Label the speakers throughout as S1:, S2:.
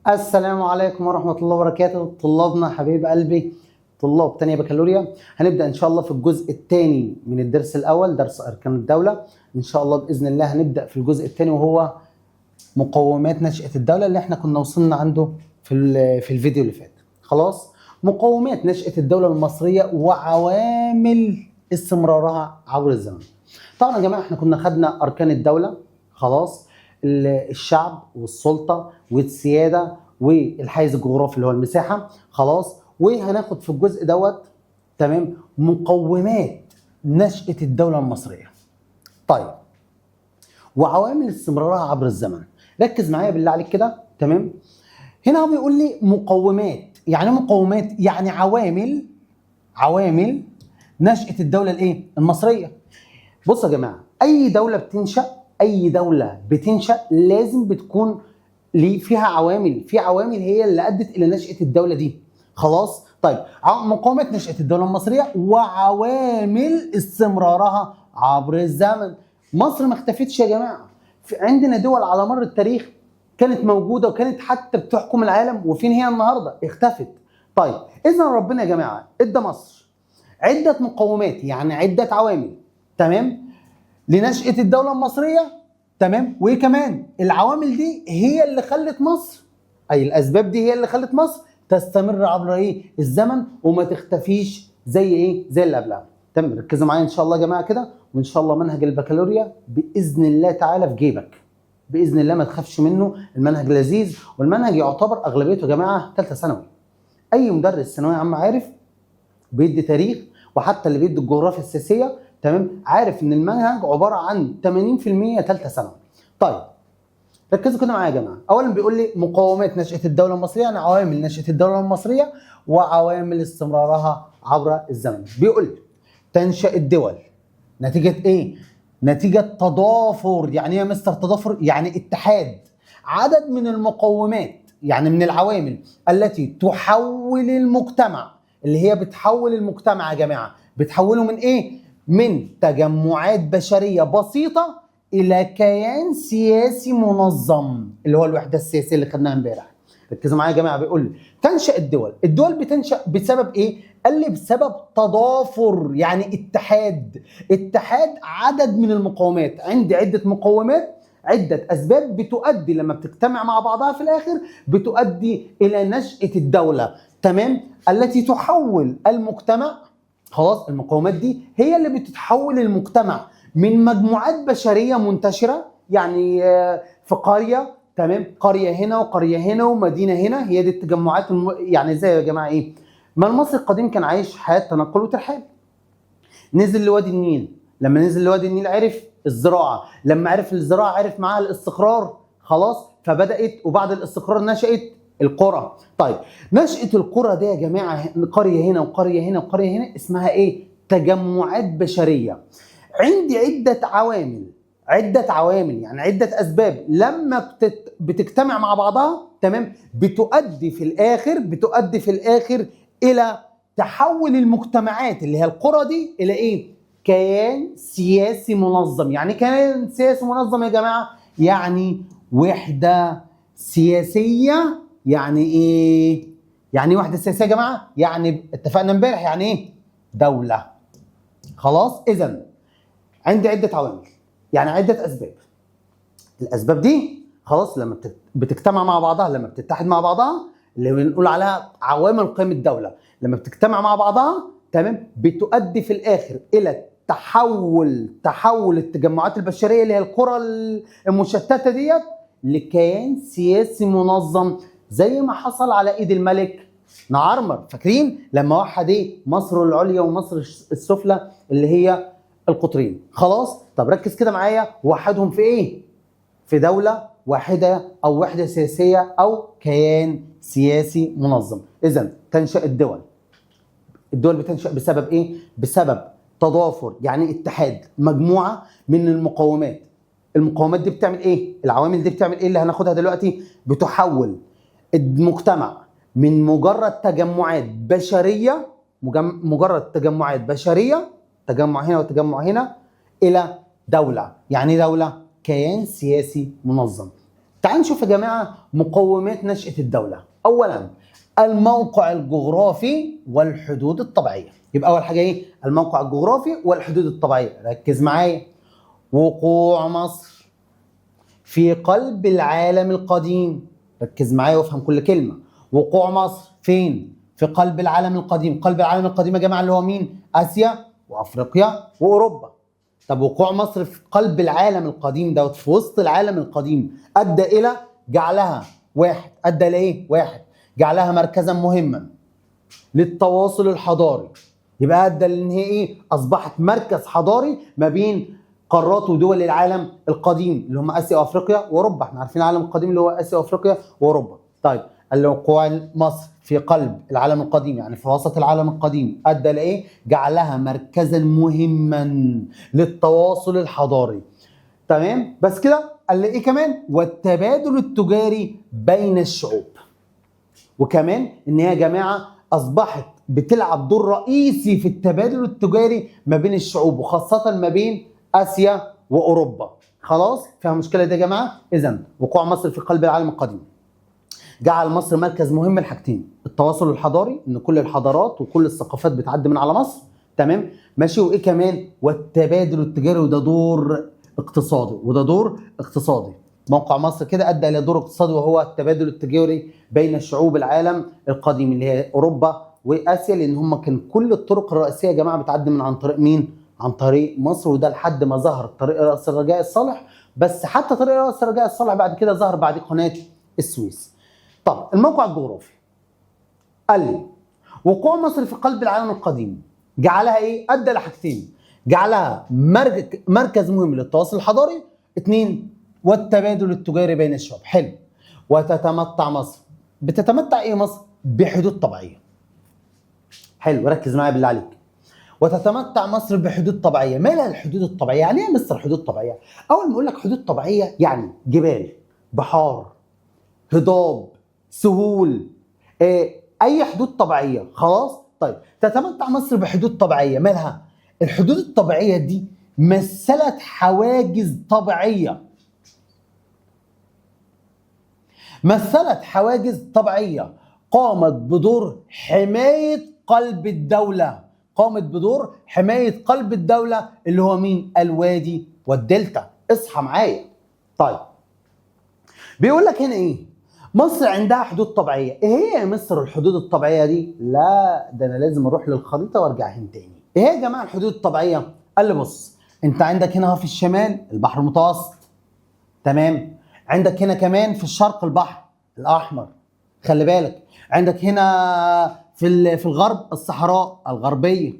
S1: السلام عليكم ورحمة الله وبركاته طلابنا حبيب قلبي، طلاب تانية بكالوريا. هنبدأ إن شاء الله في الجزء الثاني من الدرس الأول، درس أركان الدولة. إن شاء الله بإذن الله هنبدأ في الجزء الثاني وهو مقومات نشأة الدولة اللي احنا كنا وصلنا عنده في الفيديو اللي فات. خلاص، مقومات نشأة الدولة المصرية وعوامل استمرارها عبر الزمن. طبعا يا جماعة احنا كنا خدنا أركان الدولة، خلاص، الشعب والسلطة والسيادة والحيز الجغرافي اللي هو المساحة، خلاص. وهناخد في الجزء دوت تمام مقومات نشأة الدولة المصرية. طيب، وعوامل استمرارها عبر الزمن. ركز معايا بالله عليك كده، تمام. هنا هو بيقول لي مقومات، يعني إيه مقومات؟ يعني عوامل نشأة الدولة الايه؟ المصرية. بصوا يا جماعة، اي دولة بتنشأ لازم بتكون ليه فيها عوامل، في عوامل هي اللي ادت الى نشأة الدولة دي. خلاص؟ طيب، مقومات نشأة الدولة المصرية وعوامل استمرارها عبر الزمن. مصر ما اختفتش يا جماعة، في عندنا دول على مر التاريخ كانت موجودة وكانت حتى بتحكم العالم، وفين هي النهاردة؟ اختفت. طيب، إذا ربنا يا جماعة ادى مصر عدة مقومات، يعني عدة عوامل، تمام، لنشأة الدولة المصرية، تمام. وايه كمان؟ العوامل دي هي اللي خلت مصر، اي الاسباب دي هي اللي خلت مصر تستمر عبر ايه؟ الزمن، وما تختفيش زي ايه؟ زي اللي قبلها. تمام، ركزوا معايا ان شاء الله يا جماعة كده، وان شاء الله منهج البكالوريا باذن الله تعالى في جيبك باذن الله، ما تخافش منه، المنهج لذيذ، والمنهج يعتبر اغلبيته يا جماعة ثالثة ثانوي. اي مدرس ثانوية عامة عارف بيدي تاريخ، وحتى اللي بيدي الجغرافيا السياسية، تمام، عارف ان المنهج عبارة عن 80% ثالثة ثانوي. طيب، ركزوا كده معايا يا جماعة. اولا بيقول لي مقومات نشاة الدولة المصرية، يعني عوامل نشاة الدولة المصرية وعوامل استمرارها عبر الزمن. بيقول لي تنشا الدول نتيجة ايه؟ نتيجة تضافر. يعني ايه يا مستر تضافر؟ يعني اتحاد عدد من المقومات، يعني من العوامل التي تحول المجتمع، اللي هي بتحول المجتمع يا جماعة، بتحوله من ايه؟ من تجمعات بشرية بسيطة الى كيان سياسي منظم، اللي هو الوحدة السياسية اللي خدناها امبارح. ركزوا معايا يا جماعة، بيقول لي تنشا الدول، الدول بتنشا بسبب ايه؟ قال لي بسبب تضافر، يعني اتحاد عدد من المقومات. عندي عده مقومات، عدة أسباب بتؤدي لما بتجتمع مع بعضها في الآخر بتؤدي إلى نشأة الدولة، تمام، التي تحول المجتمع. خلاص، المقومات دي هي اللي بتتحول المجتمع من مجموعات بشرية منتشرة، يعني في قرية، تمام، قرية هنا وقرية هنا ومدينة هنا، هي دي التجمعات يعني زي يا جماعة إيه؟ ما المصري القديم كان عايش حياة تنقل وترحال، نزل لوادي النيل، لما نزل لوادي النيل عرف الزراعة، لما عرف الزراعة عرف معاها الاستقرار، خلاص، فبدات، وبعد الاستقرار نشات القرى. طيب، نشأة القرى دي يا جماعة، قرية هنا وقرية هنا وقرية هنا، اسمها ايه؟ تجمعات بشرية. عندي عده عوامل، عدة عوامل يعني عدة أسباب لما بتجتمع مع بعضها، تمام، بتؤدي في الآخر إلى تحول المجتمعات اللي هي القرى دي إلى إيه؟ كيان سياسي منظم. يعني كيان سياسي منظم يا جماعة يعني وحدة سياسية. يعني إيه؟ يعني وحدة سياسية يا جماعة؟ يعني اتفقنا امبارح يعني إيه؟ دولة. خلاص، إذا عندي عدة عوامل، يعني عدة أسباب. الأسباب دي خلاص لما بتجتمع مع بعضها، لما بتتحد مع بعضها، اللي بنقول عليها عوامل قيام الدولة، لما بتجتمع مع بعضها، تمام، بتؤدي في الآخر إلى تحول التجمعات البشرية اللي هي القرى المشتتة ديت لكيان سياسي منظم، زي ما حصل على ايد الملك نعرمر. فاكرين لما وحد ايه؟ مصر العليا ومصر السفلى اللي هي القطرين. خلاص، طب ركز كده معايا، وحدهم في ايه؟ في دولة واحدة او وحدة سياسية او كيان سياسي منظم. اذا تنشأ الدول، الدول بتنشأ بسبب ايه؟ بسبب تضافر، يعني اتحاد مجموعة من المقومات. المقومات دي بتعمل ايه؟ العوامل دي بتعمل ايه اللي هناخدها دلوقتي؟ بتحول المجتمع من مجرد تجمعات بشرية، مجرد تجمعات بشرية، تجمع هنا وتجمع هنا، إلى دولة. يعني ايه دولة؟ كيان سياسي منظم. تعال نشوف يا جماعة مقومات نشأة الدولة. اولا الموقع الجغرافي والحدود الطبيعية. يبقى اول حاجة ايه؟ الموقع الجغرافي والحدود الطبيعية. ركز معايا. وقوع مصر في قلب العالم القديم. ركز معايا وافهم كل كلمة. وقوع مصر فين؟ في قلب العالم القديم. قلب العالم القديم يا جماعة اللي هو مين؟ اسيا وافريقيا واوروبا. طب وقوع مصر في قلب العالم القديم دوت، في وسط العالم القديم، ادى الى جعلها واحد، ادى لايه؟ واحد، جعلها مركزا مهما للتواصل الحضاري. يبقى ادى لان هي ايه؟ اصبحت مركز حضاري ما بين قارات ودول العالم القديم اللي هم اسيا وافريقيا واوروبا. احنا عارفين العالم القديم اللي هو اسيا وافريقيا واوروبا. طيب الوقوع مصر في قلب العالم القديم، يعني في وسط العالم القديم، ادى لايه؟ جعلها مركزا مهما للتواصل الحضاري. تمام؟ بس كده. قال لي ايه كمان؟ والتبادل التجاري بين الشعوب. وكمان ان هي يا جماعة اصبحت بتلعب دور رئيسي في التبادل التجاري ما بين الشعوب، وخاصة ما بين اسيا واوروبا. خلاص؟ فيها مشكلة دي يا جماعة؟ اذا وقوع مصر في قلب العالم القديم جعل مصر مركز مهم لحاجتين: التواصل الحضاري، ان كل الحضارات وكل الثقافات بتعدي من على مصر، تمام ماشي، وايه كمان؟ والتبادل التجاري، وده دور اقتصادي، وده دور اقتصادي. موقع مصر كده ادى الى دور اقتصادي وهو التبادل التجاري بين شعوب العالم القديم اللي هي اوروبا واسيا، لان هم كان كل الطرق الرئيسية يا جماعة بتعدي من عن طريق مين؟ عن طريق مصر. وده لحد ما ظهر طريق راس الرجاء الصالح، بس حتى طريق راس الرجاء الصالح بعد كده ظهر بعد قناة السويس. طب الموقع الجغرافي قال لي وقوع مصر في قلب العالم القديم جعلها ايه؟ ادى لحاجتين: جعلها مركز مهم للتواصل الحضاري، اثنين والتبادل التجاري بين الشعوب. حلو. وتتمتع مصر، بتتمتع ايه مصر؟ بحدود طبيعية. حلو، ركز معايا بالله عليك. وتتمتع مصر بحدود طبيعية. مالها الحدود الطبيعية؟ يعني ايه مصر حدود طبيعية؟ اول ما اقول لك حدود طبيعية يعني جبال، بحار، هضاب، سهول، اي حدود طبيعية. خلاص؟ طيب تتمتع مصر بحدود طبيعية، مالها الحدود الطبيعية دي؟ مثلت حواجز طبيعية، مثلت حواجز طبيعية قامت بدور حماية قلب الدولة، قامت بدور حماية قلب الدولة اللي هو مين؟ الوادي والدلتا. اصحى معايا. طيب بيقول لك هنا ايه؟ مصر عندها حدود طبيعية. ايه هي يا مصر الحدود الطبيعية دي؟ لا ده انا لازم اروح للخريطه وارجع هنا تاني. ايه يا جماعة الحدود الطبيعية؟ قال لي بص، انت عندك هنا في الشمال البحر المتوسط، تمام، عندك هنا كمان في الشرق البحر الاحمر، خلي بالك، عندك هنا في الغرب الصحراء الغربية،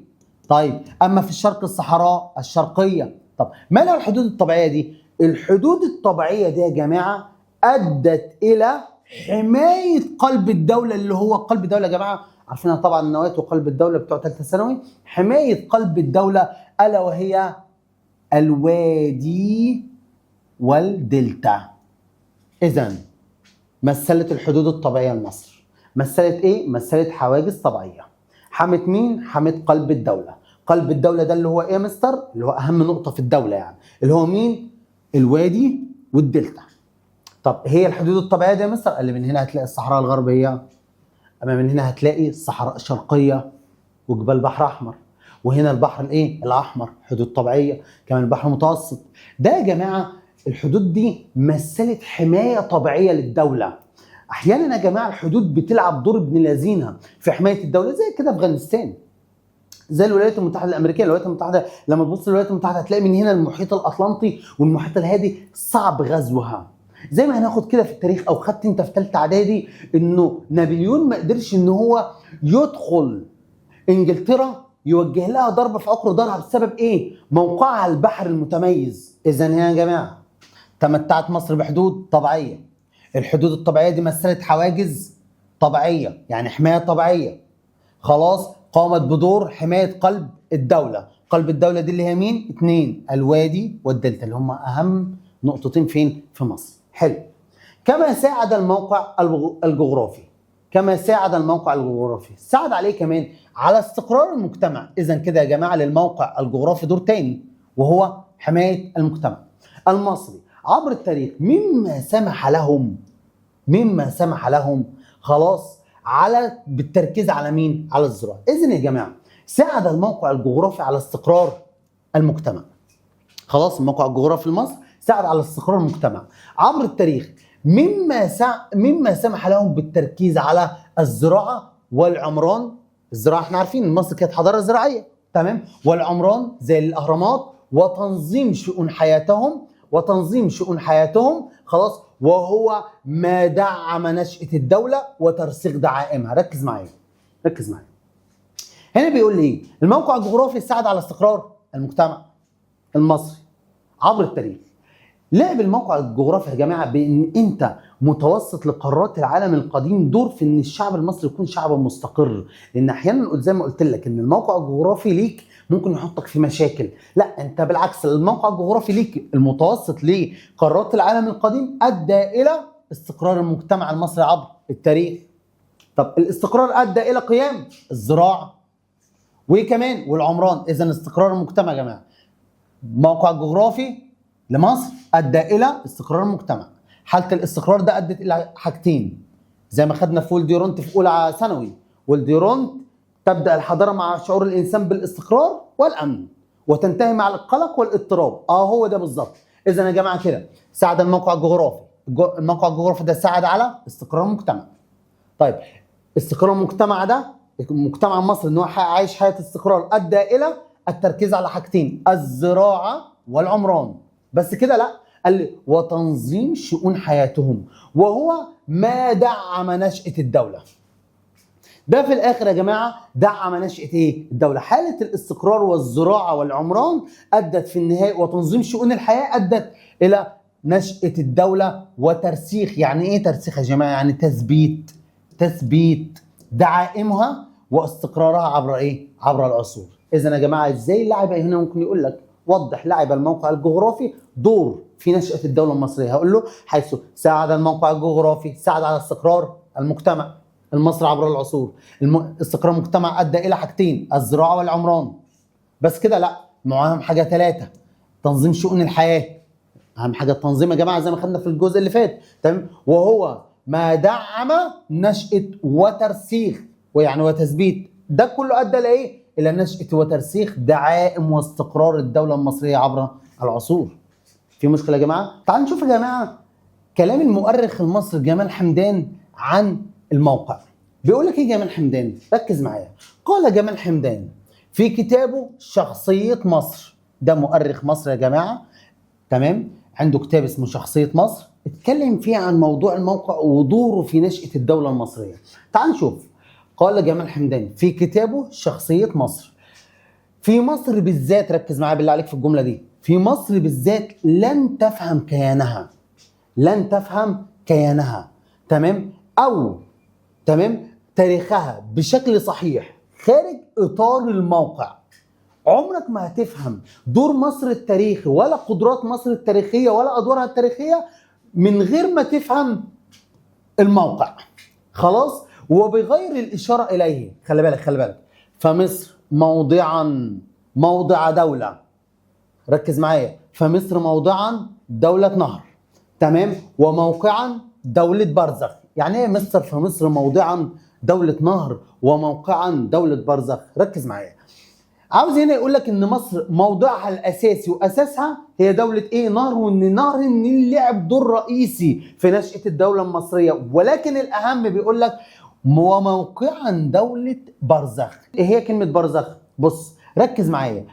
S1: طيب اما في الشرق الصحراء الشرقية. طب مالها الحدود الطبيعية دي؟ الحدود الطبيعية دي يا جماعة ادت الى حماية قلب الدولة اللي هو قلب الدولة يا جماعة عارفينها طبعا، النواة وقلب الدولة بتوع ثالثة ثانوي. حماية قلب الدولة الا وهي الوادي والدلتا. اذا مثلت الحدود الطبيعية لمصر، مثلت ايه؟ مثلت حواجز طبيعية. حمت مين؟ حمت قلب الدولة. قلب الدولة ده اللي هو ايه يا مستر؟ اللي هو اهم نقطة في الدولة يعني، اللي هو مين؟ الوادي والدلتا. طب هي الحدود الطبيعية دي يا مستر؟ قال لي من هنا هتلاقي الصحراء الغربية، اما من هنا هتلاقي الصحراء الشرقية وجبال بحر احمر، وهنا البحر الايه؟ الاحمر، حدود طبيعية، كمان البحر المتوسط. ده يا جماعة الحدود دي مثلت حماية طبيعية للدولة. احيانا يا جماعة الحدود بتلعب دور ابن لذينه في حماية الدولة، زي كده افغانستان، زي الولايات المتحدة الامريكية. الولايات المتحدة لما تبص للولايات المتحدة هتلاقي من هنا المحيط الاطلنطي والمحيط الهادي صعب غزوها. زي ما هناخد كده في التاريخ او خدت انت في ثالثة اعدادي انه نابليون ما قدرش ان هو يدخل انجلترا يوجه لها ضربه في عقر دارها بسبب ايه؟ موقعها البحر المتميز. اذا هنا يا جماعة تمتعت مصر بحدود طبيعية. الحدود الطبيعية دي مثلت حواجز طبيعية، يعني حماية طبيعية. خلاص، قامت بدور حماية قلب الدولة. قلب الدولة دي اللي هي مين؟ اتنين، الوادي والدلتا، اللي هم اهم نقطتين فين؟ في مصر. حلو. كما ساعد الموقع الجغرافي، كما ساعد الموقع الجغرافي ساعد عليه كمان على استقرار المجتمع. اذا كده يا جماعة للموقع الجغرافي دور تاني، وهو حماية المجتمع المصري عبر التاريخ، مما سمح لهم، مما سمح لهم خلاص على بالتركيز على مين؟ على الزراعة. اذن يا جماعة ساعد الموقع الجغرافي على استقرار المجتمع. خلاص الموقع الجغرافي لمصر ساعد على استقرار المجتمع عبر التاريخ، مما سمح لهم بالتركيز على الزراعة والعمران. الزراعة احنا عارفين مصر كانت حضارة زراعية، تمام، والعمران زي الاهرامات، وتنظيم شؤون حياتهم، وتنظيم شؤون حياتهم خلاص، وهو ما دعم نشأة الدولة وترسيخ دعائمها. ركز معايا، ركز معايا. هنا بيقول لي ايه؟ الموقع الجغرافي ساعد على استقرار المجتمع المصري عبر التاريخ. لعب الموقع الجغرافي يا جماعة بان انت متوسط لقارات العالم القديم دور في ان الشعب المصري يكون شعب مستقر، لان احيانا زي ما قلت لك ان الموقع الجغرافي ليك ممكن يحطك في مشاكل، لا انت بالعكس الموقع الجغرافي ليك المتوسط لقارات العالم القديم ادى الى استقرار المجتمع المصري عبر التاريخ. طب الاستقرار ادى الى قيام الزراعة وكمان والعمران. اذا استقرار المجتمع يا جماعة، موقع جغرافي لمصر ادى الى استقرار المجتمع. حاله الاستقرار ده ادت الى حاجتين زي ما خدنا في ويل ديورانت في اولى ثانوي. ويل ديورانت تبدا الحضارة مع شعور الانسان بالاستقرار والامن، وتنتهي مع القلق والاضطراب. هو ده بالظبط. اذا يا جماعة كده ساعد الموقع الجغرافي، الموقع الجغرافي ده ساعد على استقرار المجتمع. طيب استقرار المجتمع ده، مجتمع مصر ان هو عايش حياة استقرار، ادى الى التركيز على حاجتين، الزراعة والعمران. بس كده؟ لا، قال لي وتنظيم شؤون حياتهم، وهو ما دعم نشأة الدولة. ده في الاخر يا جماعة دعم نشأة ايه؟ الدولة. حالة الاستقرار والزراعة والعمران ادت في النهاية، وتنظيم شؤون الحياة ادت الى نشأة الدولة وترسيخ. يعني ايه ترسيخ يا جماعة؟ يعني تثبيت، تثبيت دعائمها واستقرارها عبر ايه؟ عبر العصور. اذا يا جماعة ازاي اللاعب هنا ممكن يقول لك وضح لعب الموقع الجغرافي دور في نشأة الدولة المصرية؟ هقول له حيث ساعد الموقع الجغرافي، ساعد على استقرار المجتمع المصري عبر العصور. استقرار المجتمع ادى الى حاجتين، الزراعة والعمران. بس كده؟ لا، معاهم حاجة ثلاثة، تنظيم شؤون الحياة. اهم حاجة التنظيم يا جماعة زي ما خدنا في الجزء اللي فات، تمام، وهو ما دعم نشأة وترسيخ ويعني وتثبيت. ده كله ادى لايه؟ الى نشأة وترسيخ دعائم واستقرار الدولة المصرية عبر العصور. في مشكلة يا جماعة؟ تعالوا نشوف يا جماعة كلام المؤرخ المصري جمال حمدان عن الموقع. بيقول لك ايه جمال حمدان؟ ركز معايا. قال جمال حمدان في كتابه شخصية مصر، ده مؤرخ مصر يا جماعة، تمام، عنده كتاب اسمه شخصية مصر، اتكلم فيه عن موضوع الموقع ودوره في نشأة الدولة المصرية. تعال نشوف. قال جمال حمدان في كتابه شخصية مصر: في مصر بالذات، ركز معايا بالله عليك في الجملة دي، في مصر بالذات لن تفهم كيانها، لن تفهم كيانها، تمام، أو تمام تاريخها بشكل صحيح خارج إطار الموقع. عمرك ما هتفهم دور مصر التاريخي ولا قدرات مصر التاريخية ولا أدوارها التاريخية من غير ما تفهم الموقع. خلاص، وبغير الإشارة إليه. خلي بالك، خلي بالك، فمصر موضعا موضع دولة، ركز معايا، فمصر موضعا دولة نهر، تمام، وموقعا دولة برزخ. يعني ايه مصر؟ فمصر موضعا دولة نهر وموقعا دولة برزخ. ركز معايا، عاوز هنا يقول لك ان مصر موضعها الاساسي واساسها هي دولة ايه؟ نهر، وان نهر النيل لعب دور رئيسي في نشأة الدولة المصرية، ولكن الاهم بيقول لك وموقعا دولة برزخ. ايه هي كلمة برزخ؟ بص ركز معايا،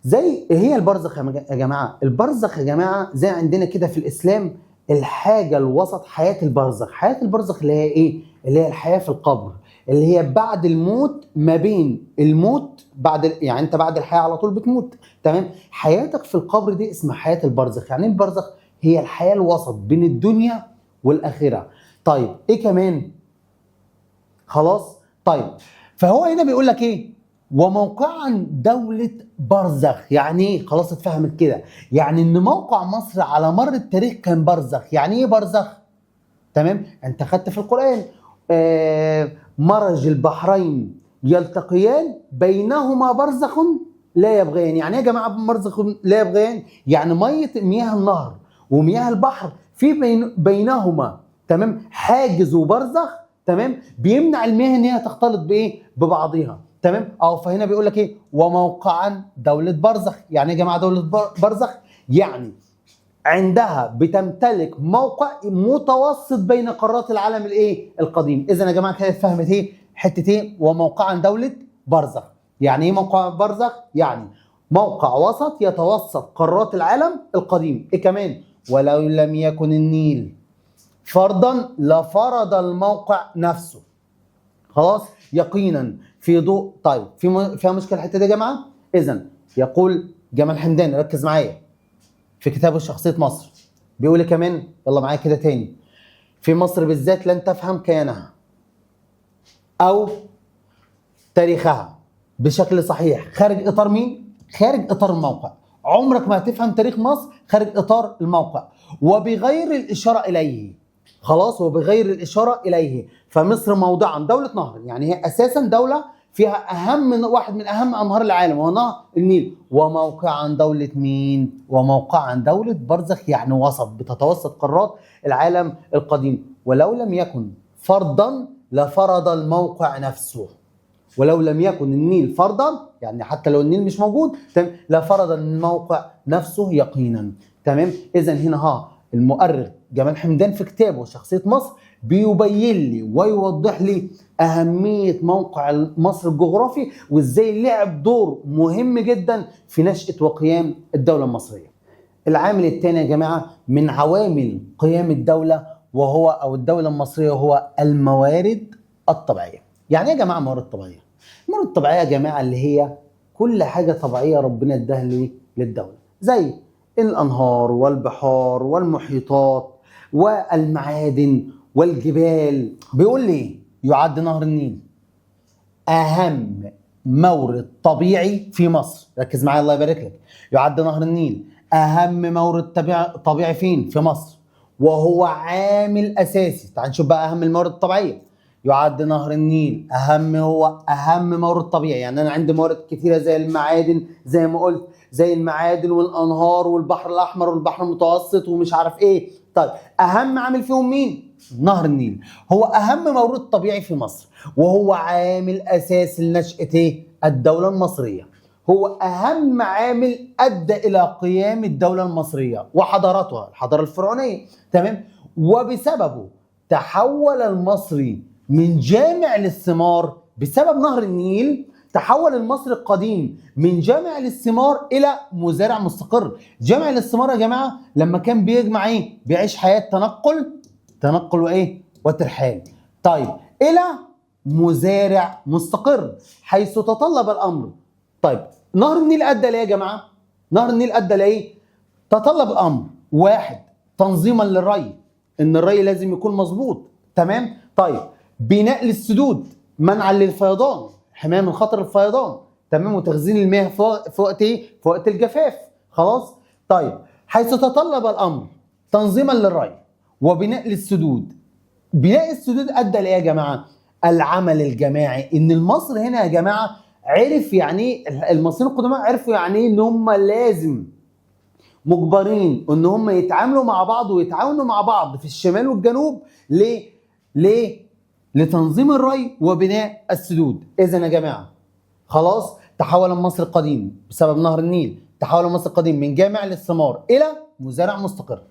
S1: زي هي البرزخ يا جماعة، البرزخ يا جماعة زي عندنا كده في الاسلام الحاجة الوسط، حياة البرزخ. حياة البرزخ اللي هي ايه؟ اللي هي الحياة في القبر، اللي هي بعد الموت، ما بين الموت بعد يعني انت بعد الحياة على طول بتموت، تمام؟ حياتك في القبر دي اسمها حياة البرزخ. يعني ايه البرزخ؟ هي الحياة الوسط بين الدنيا والآخرة. طيب ايه كمان؟ خلاص؟ طيب فهو هنا بيقول لك ايه؟ وموقعا دولة برزخ. يعني ايه؟ خلاص اتفهمت كده، يعني ان موقع مصر على مر التاريخ كان برزخ. يعني ايه برزخ؟ تمام، انت خدت في القرآن مرج البحرين يلتقيان بينهما برزخ لا يبغيان. يعني ايه يا جماعة برزخ لا يبغيان؟ يعني مية مياه النهر ومياه البحر في بينهما، تمام، حاجز وبرزخ، تمام، بيمنع المياه ان هي تختلط بايه؟ ببعضها، تمام. فهنا بيقول لك ايه؟ وموقعا دولة برزخ. يعني ايه يا جماعة دولة برزخ؟ يعني عندها بتمتلك موقع متوسط بين قارات العالم الايه؟ القديم. اذا يا جماعة كده اتفهمت ايه؟ حتة ايه؟ وموقعا دولة برزخ. يعني ايه موقع برزخ؟ يعني موقع وسط يتوسط قارات العالم القديم. ايه كمان؟ ولو لم يكن النيل فرضا لفرض الموقع نفسه. خلاص، يقينا في ضوء. طيب فيها مشكلة الحتة دي يا جماعة؟ اذا يقول جمال حمدان، ركز معايا، في كتابه شخصية مصر بيقول كمان، يلا معايا كده تاني، في مصر بالذات لن تفهم كيانها او تاريخها بشكل صحيح خارج اطار مين؟ خارج اطار الموقع. عمرك ما هتفهم تاريخ مصر خارج اطار الموقع وبغير الاشارة اليه. خلاص، وبغير الاشارة اليه. فمصر موضعا دولة نهر، يعني هي اساسا دولة فيها اهم واحد من اهم انهار العالم وهو نهر النيل. وموقعا دولة مين؟ وموقعا دولة برزخ، يعني وسط، بتتوسط قارات العالم القديم. ولو لم يكن فرضا لفرض الموقع نفسه. ولو لم يكن النيل فرضا، يعني حتى لو النيل مش موجود، تمام، لفرض الموقع نفسه يقينا. تمام. اذا هنا المؤرخ جمال حمدان في كتابه شخصية مصر بيبين لي ويوضح لي أهمية موقع مصر الجغرافي وإزاي لعب دور مهم جدا في نشأة وقيام الدولة المصرية. العامل الثاني يا جماعة من عوامل قيام الدولة وهو أو الدولة المصرية هو الموارد الطبيعية. يعني إيه يا جماعة موارد طبيعية؟ الموارد الطبيعية يا جماعة اللي هي كل حاجة طبيعية ربنا اداها للدولة، زي الأنهار والبحار والمحيطات والمعادن والجبال. بيقول لي يعد نهر النيل أهم مورد طبيعي في مصر. ركز معايا الله يبارك لك. يعد نهر النيل أهم مورد طبيعي فين؟ في مصر، وهو عامل أساسي. تعال نشوف بقى أهم الموارد الطبيعية. يعد نهر النيل أهم مورد طبيعي، يعني أنا عندي موارد كتيرة زي المعادن، زي ما قلت، زي المعادن والأنهار والبحر الأحمر والبحر المتوسط ومش عارف إيه. طيب أهم عامل فيهم مين؟ نهر النيل. هو أهم مورد طبيعي في مصر، وهو عامل أساسي لنشأة الدولة المصرية. هو أهم عامل أدى إلى قيام الدولة المصرية وحضارتها، الحضارة الفرعونية. تمام. وبسببه تحول المصري من جامع للثمار، بسبب نهر النيل تحول المصري القديم من جامع للثمار الى مزارع مستقر. جامع للثمار يا جماعة لما كان بيجمع ايه؟ بيعيش حياة تنقل وايه؟ وترحال. طيب الى مزارع مستقر حيث تطلب الامر. طيب نهر النيل ادى لايه يا جماعة؟ نهر النيل ادى لايه؟ تطلب الامر واحد تنظيما للري، ان الري لازم يكون مظبوط. تمام. طيب بناء للسدود منعا للفيضان، حماية من خطر الفيضان. تمام. وتخزين المياه في وقت ايه؟ في وقت الجفاف. خلاص. طيب حيث تطلب الامر تنظيما للري وبناء للسدود. بناء السدود ادى لايه يا جماعة؟ العمل الجماعي. ان المصري هنا يا جماعة عرف يعني ايه، المصريين القدماء عرفوا يعني ايه ان هم لازم مجبرين ان هم يتعاملوا مع بعض ويتعاونوا مع بعض في الشمال والجنوب. ليه؟ ليه؟ لتنظيم الري وبناء السدود. اذا يا جماعة خلاص تحول مصر القديم بسبب نهر النيل، تحول مصر القديم من جامع للثمار الى مزارع مستقر.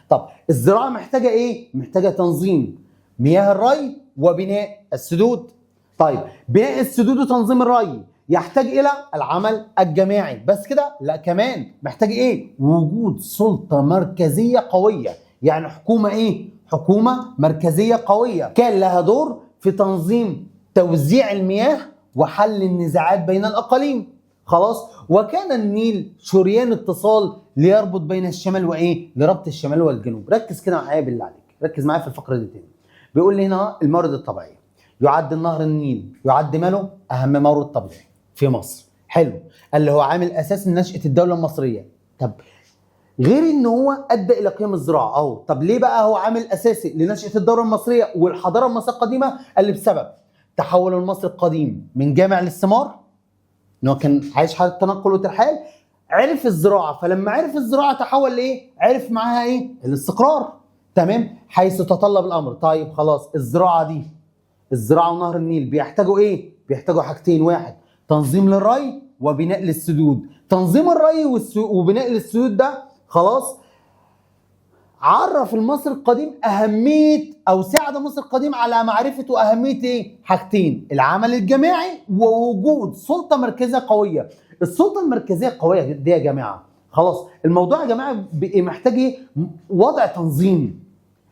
S1: طب الزراعة محتاجه ايه؟ محتاجه تنظيم مياه الري وبناء السدود. طيب بناء السدود وتنظيم الري يحتاج الى العمل الجماعي. بس كده؟ لا، كمان محتاج ايه؟ وجود سلطة مركزية قوية، يعني حكومة ايه؟ حكومة مركزية قوية كان لها دور في تنظيم توزيع المياه وحل النزاعات بين الاقاليم. خلاص. وكان النيل شريان اتصال ليربط بين الشمال وايه؟ لربط الشمال والجنوب. ركز كده معايا بالله عليك، ركز معايا في الفقرة دي تاني. بيقول لي هنا الموارد الطبيعية يعد النهر النيل يعد ماله اهم مورد طبيعي في مصر. حلو. اللي هو عامل اساسي لنشاه الدولة المصرية. طب غير ان هو ادى الى قيام الزراعة اهو، طب ليه بقى هو عامل اساسي لنشاه الدولة المصرية والحضارة المصرية القديمة؟ اللي بسبب تحول المصري القديم من جامع للثمار، ان هو كان عايش حاله تنقل وترحال، عرف الزراعة، فلما عرف الزراعة تحول لايه؟ عرف معاها ايه؟ الاستقرار. تمام؟ حيث تطلب الامر. طيب خلاص، الزراعة دي، الزراعة ونهر النيل بيحتاجوا ايه؟ بيحتاجوا حاجتين، واحد تنظيم للري وبناء للسدود. تنظيم الري وبناء للسدود ده خلاص عرف المصري القديم اهمية، او ساعد المصري القديم على معرفة واهمية ايه؟ حاجتين، العمل الجماعي ووجود سلطة مركزية قوية. السلطة المركزية القوية دي يا جماعة خلاص الموضوع يا جماعة بقى محتاج ايه؟ وضع تنظيمي.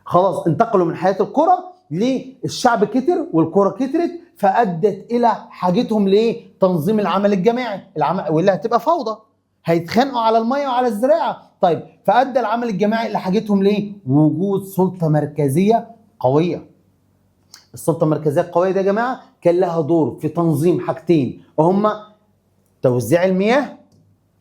S1: خلاص انتقلوا من حياة القرى للشعب كتر والقرى كترت، فادت الى حاجتهم لايه؟ تنظيم العمل الجماعي، العمل واللي هتبقى فوضى، هيتخانقوا على المية وعلى الزراعة. طيب فادى العمل الجماعي لحاجتهم ليه؟ وجود سلطة مركزية قوية. السلطة المركزية القوية دي يا جماعة كان لها دور في تنظيم حاجتين، وهما توزيع المياه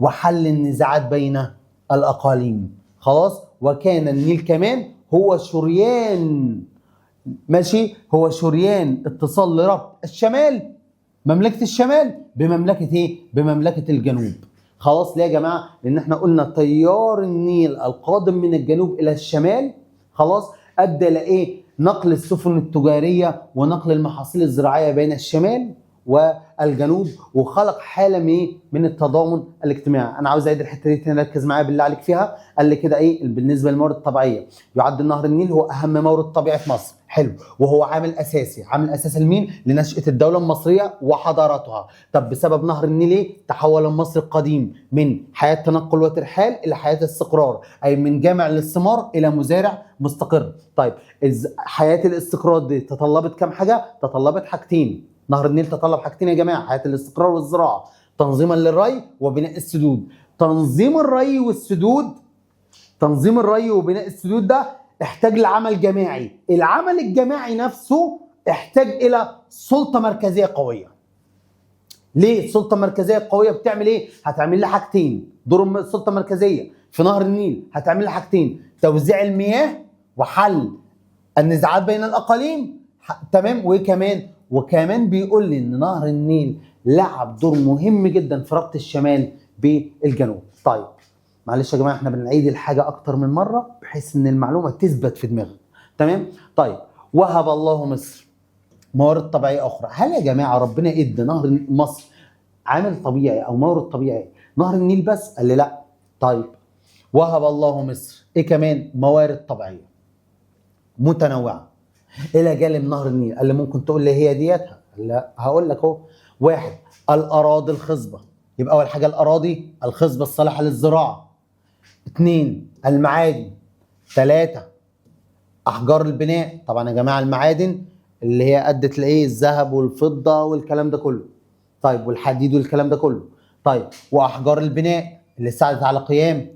S1: وحل النزاعات بين الاقاليم. خلاص، وكان النيل كمان هو شريان، ماشي، هو شريان اتصال لربط الشمال، مملكة الشمال بمملكة ايه؟ بمملكة الجنوب. خلاص ليه يا جماعة؟ لأن احنا قلنا تيار النيل القادم من الجنوب إلى الشمال خلاص أدى لإيه؟ نقل السفن التجارية ونقل المحاصيل الزراعية بين الشمال والجنوب، وخلق حالة من ايه؟ من التضامن الاجتماعي. أنا عاوز أعيد الحتة دي تاني، ركز معايا بالله عليك فيها. قال لي كده إيه؟ بالنسبة للموارد الطبيعية، يعد نهر النيل هو أهم مورد طبيعي في مصر. حلو، وهو عامل أساسي، عامل أساسي لمين؟ لنشأة الدولة المصرية وحضارتها. طب بسبب نهر النيل إيه؟ تحول المصري القديم من حياة تنقل وترحال إلى حياة استقرار، أي من جامع للثمار إلى مزارع مستقر. طيب حياة الاستقرار دي تطلبت كام حاجة؟ تطلبت حاجتين. نهر النيل تطلب حاجتين يا جماعة، حياة الاستقرار والزراعة، تنظيما للري وبناء السدود. تنظيم الري والسدود، تنظيم الري وبناء السدود ده احتاج لعمل جماعي. العمل الجماعي نفسه احتاج الى سلطة مركزية قوية. ليه السلطة المركزية القوية بتعمل ايه؟ هتعمل لها حاجتين. دور السلطة المركزية في نهر النيل هتعمل لها حاجتين، توزيع المياه وحل النزاعات بين الاقاليم. تمام. وكمان بيقول لي ان نهر النيل لعب دور مهم جدا في ربط الشمال بالجنوب. طيب معلش يا جماعة، احنا بنعيد الحاجة اكتر من مرة بحيث ان المعلومة تثبت في دماغك. تمام. طيب وهب الله مصر موارد طبيعية اخرى. هل يا جماعة ربنا ادى نهر مصر عامل طبيعي او مورد طبيعي نهر النيل بس؟ قال لي لا. طيب وهب الله مصر ايه كمان؟ موارد طبيعية متنوعة الى جانب نهر النيل. قال لي ممكن تقول لي هي ديتها؟ لا، هقول لك اهو. واحد، الاراضي الخصبة، يبقى اول حاجة الاراضي الخصبة الصالحة للزراعة. 2، المعادن. 3، احجار البناء. طبعا يا جماعة المعادن اللي هي ادت لايه؟ الذهب والفضة والكلام ده كله. طيب والحديد والكلام ده كله. طيب واحجار البناء اللي ساعدت على قيام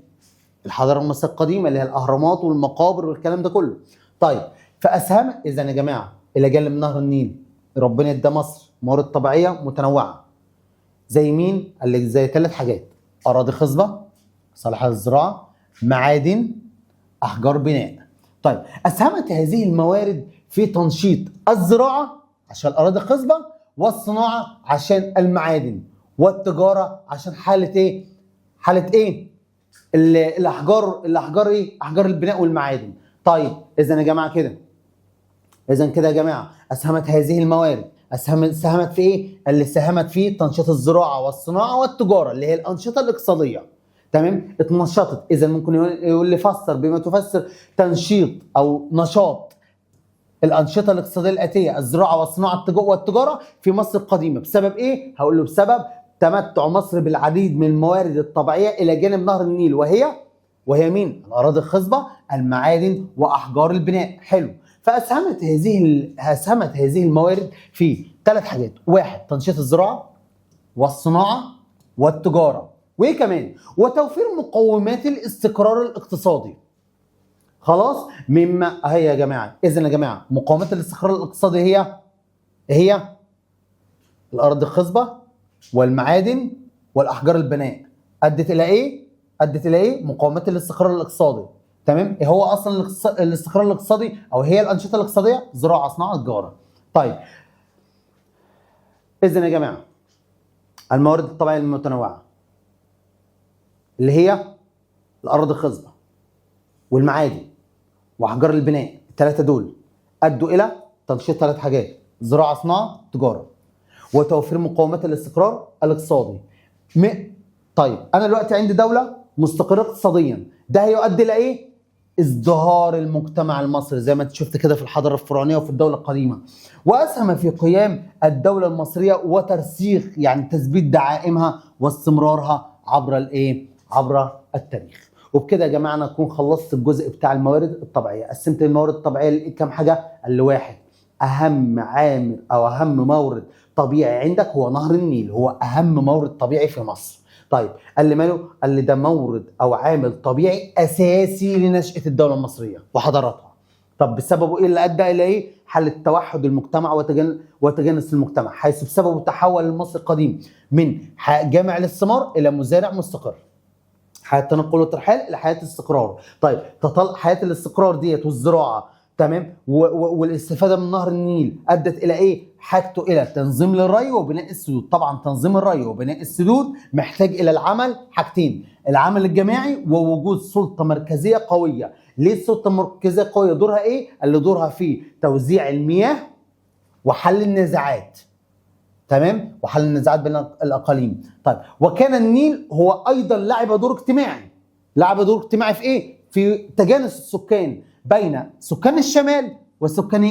S1: الحضارة المصرية القديمة اللي هي الاهرامات والمقابر والكلام ده كله. طيب فاسهم اذا يا جماعة الى جانب نهر النيل ربنا ادى مصر موارد طبيعية متنوعة. زي مين؟ قال لك زي 3 حاجات، اراضي خصبة صالحه للزراعة، معادن، احجار بناء. طيب اسهمت هذه الموارد في تنشيط الزراعة عشان الاراضي الخصبة، والصناعة عشان المعادن، والتجارة عشان حاله ايه؟ حاله ايه؟ الاحجار ايه؟ احجار البناء والمعادن. طيب اذا يا جماعة كده، اذا كده يا جماعة اسهمت هذه الموارد، ساهمت في ايه؟ اللي ساهمت في تنشيط الزراعة والصناعة والتجارة اللي هي الانشطة الاقتصادية. تمام؟ اتنشطت. اذا ممكن يقول لي فسر بما تفسر تنشيط او نشاط الانشطة الاقتصادية الاتية، الزراعة والصناعة والتجارة في مصر القديمة بسبب ايه؟ هقول له بسبب تمتع مصر بالعديد من الموارد الطبيعية الى جانب نهر النيل، وهي مين؟ الاراضي الخصبة، المعادن، واحجار البناء. حلو. فاسهمت هذه الموارد في 3 حاجات، 1 تنشيط الزراعة والصناعة والتجارة، وايه كمان؟ وتوفير مقومات الاستقرار الاقتصادي. خلاص؟ مما هي يا جماعة، اذا يا جماعة مقومات الاستقرار الاقتصادي هي الارض الخصبة والمعادن والاحجار البناء. ادت الى ايه؟ ادت الى ايه؟ مقومات الاستقرار الاقتصادي. تمام؟ ايه هو اصلا الاستقرار الاقتصادي او هي الانشطة الاقتصادية؟ زراعة، صناعة، تجارة. طيب اذا يا جماعة الموارد الطبيعية المتنوعة اللي هي الارض الخصبة والمعادن واحجار البناء، الثلاثة دول ادوا الى تنشيط ثلاث حاجات: زراعة، صناعة، تجارة، وتوفير مقومات الاستقرار الاقتصادي. طيب انا دلوقتي عندي دولة مستقره اقتصاديا، ده هيؤدي الى ايه؟ ازدهار المجتمع المصري زي ما انت شفت كده في الحضارة الفرعونية وفي الدولة القديمة. واسهم في قيام الدولة المصرية وترسيخ يعني تثبيت دعائمها واستمرارها عبر الايه؟ عبر التاريخ. وبكده يا جماعة انا اكون خلصت الجزء بتاع الموارد الطبيعية. قسمت الموارد الطبيعية لكام حاجة؟ لواحد، اهم عامل او اهم مورد طبيعي عندك هو نهر النيل، هو اهم مورد طبيعي في مصر. طيب قال لي ماله؟ قال لي ده مورد او عامل طبيعي اساسي لنشأة الدولة المصرية وحضارتها. طب بسببه ايه اللي ادى الى ايه؟ حالة توحد المجتمع وتجانس المجتمع، حيث بسببه تحول المصري القديم من جامع للثمار الى مزارع مستقر. حياة تنقل والترحال الى حياة استقرار. طيب حياة الاستقرار ديت والزراعة، تمام، والاستفادة من نهر النيل ادت الى ايه؟ حاجته الى تنظيم للري وبناء السدود. طبعا تنظيم الري وبناء السدود محتاج الى العمل حاجتين: العمل الجماعي ووجود سلطة مركزية قوية. ليه السلطة المركزية قوية؟ دورها ايه؟ اللي دورها في توزيع المياه وحل النزاعات، تمام، وحل النزاعات بين الاقاليم. طيب وكان النيل هو ايضا لعب دور اجتماعي. لعب دور اجتماعي في ايه؟ في تجانس السكان بين سكان الشمال وسكان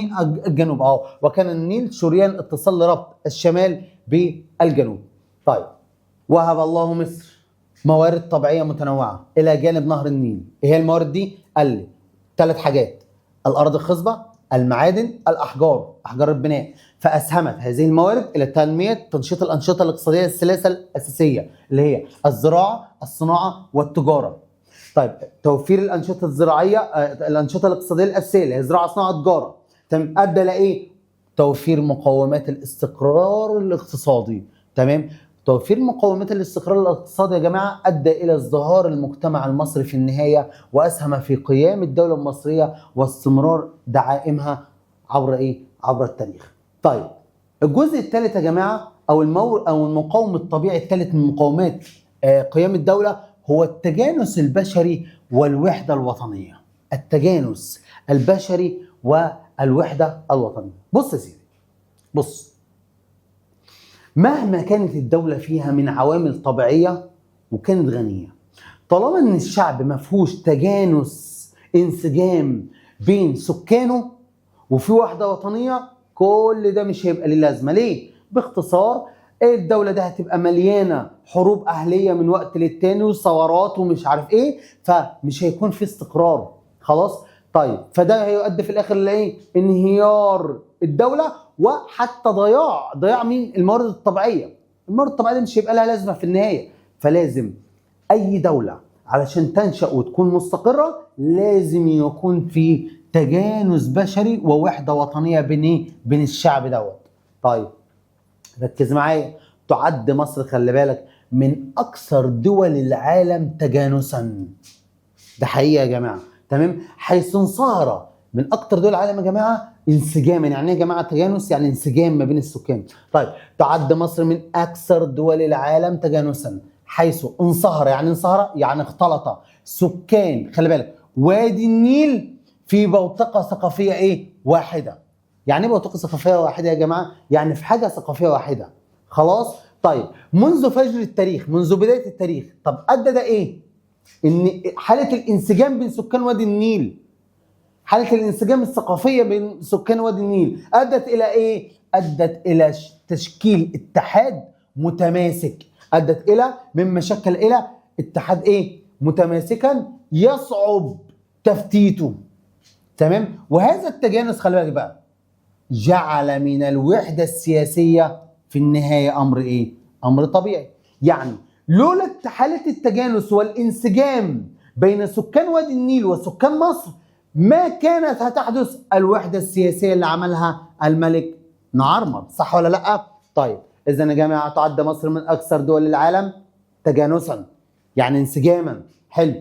S1: الجنوب. وكان النيل شريان اتصال لربط الشمال بالجنوب. طيب وهب الله مصر موارد طبيعية متنوعة الى جانب نهر النيل. ايه هي الموارد دي؟ قال لي ثلاث حاجات: الارض الخصبة، المعادن، الاحجار، احجار البناء. فاسهمت هذه الموارد الى تنمية تنشيط الانشطة الاقتصادية الثلاثة الاساسية اللي هي الزراعة، الصناعة، والتجارة. طيب توفير الانشطة الزراعية، الانشطة الاقتصادية الاساسية اللي هي زراعة، صناعة، تجارة، تمام، ادى لايه؟ توفير مقومات الاستقرار الاقتصادي. تمام، توفير مقومات الاستقرار الاقتصادي يا جماعة ادى الى ازدهار المجتمع المصري في النهاية، واسهم في قيام الدولة المصرية واستمرار دعائمها عبر ايه؟ عبر التاريخ. طيب الجزء الثالث يا جماعة او او المقاوم الطبيعي الثالث من مقومات قيام الدولة هو التجانس البشري والوحدة الوطنية. التجانس البشري والوحدة الوطنية. بص يا سيدي، بص، مهما كانت الدولة فيها من عوامل طبيعية وكانت غنية، طالما ان الشعب ما فيهوش تجانس، انسجام بين سكانه وفي وحدة وطنية، كل ده مش هيبقى ليه لازمة. ليه؟ باختصار الدولة دي هتبقى مليانة حروب أهلية من وقت للتاني وثورات ومش عارف ايه، فمش هيكون في استقرار. خلاص؟ طيب فده هيؤدي في الآخر لإيه؟ انهيار الدولة وحتى ضياع مين؟ الموارد الطبيعية. الموارد الطبيعية دي مش هيبقى لها لازمة في النهاية. فلازم أي دولة علشان تنشأ وتكون مستقرة لازم يكون في تجانس بشري ووحدة وطنية بين ايه؟ بين الشعب دوت. طيب ركز معايا، تعد مصر خلي بالك من أكثر دول العالم تجانسا. ده حقيقة يا جماعة، تمام، حيث انصهر من أكثر دول العالم يا جماعة انسجاما. يعني ايه يا جماعة تجانس؟ يعني انسجام ما بين السكان. طيب تعد مصر من أكثر دول العالم تجانسا حيث انصهر، يعني انصهر يعني اختلط سكان، خلي بالك، وادي النيل في بوتقة ثقافية ايه؟ واحدة. يعني ايه بوتقة ثقافية واحدة يا جماعة؟ يعني في حاجة ثقافية واحدة. خلاص؟ طيب منذ فجر التاريخ، منذ بداية التاريخ. طب أدى ده ايه؟ إن حالة الانسجام بين سكان وادي النيل، حالة الانسجام الثقافية بين سكان وادي النيل أدت إلى إيه؟ أدت إلى تشكيل اتحاد متماسك، أدت إلى مما شكل إلى اتحاد إيه؟ متماسكا يصعب تفتيته. تمام؟ وهذا التجانس خلي بالك بقى جعل من الوحدة السياسية في النهاية أمر إيه؟ أمر طبيعي. يعني لولا حالة التجانس والانسجام بين سكان وادي النيل وسكان مصر ما كانت هتحدث الوحدة السياسية اللي عملها الملك نعرمر، صح ولا لأ؟ طيب إذا يا جماعة تعد مصر من أكثر دول العالم تجانسا، يعني انسجاما. حلو.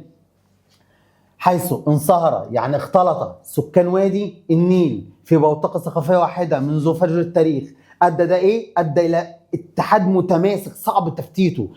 S1: حيث انصهر يعني اختلط سكان وادي النيل في بوتقة ثقافية واحدة منذ فجر التاريخ، أدى ده إيه؟ أدى إلى اتحاد متماسك صعب تفتيته.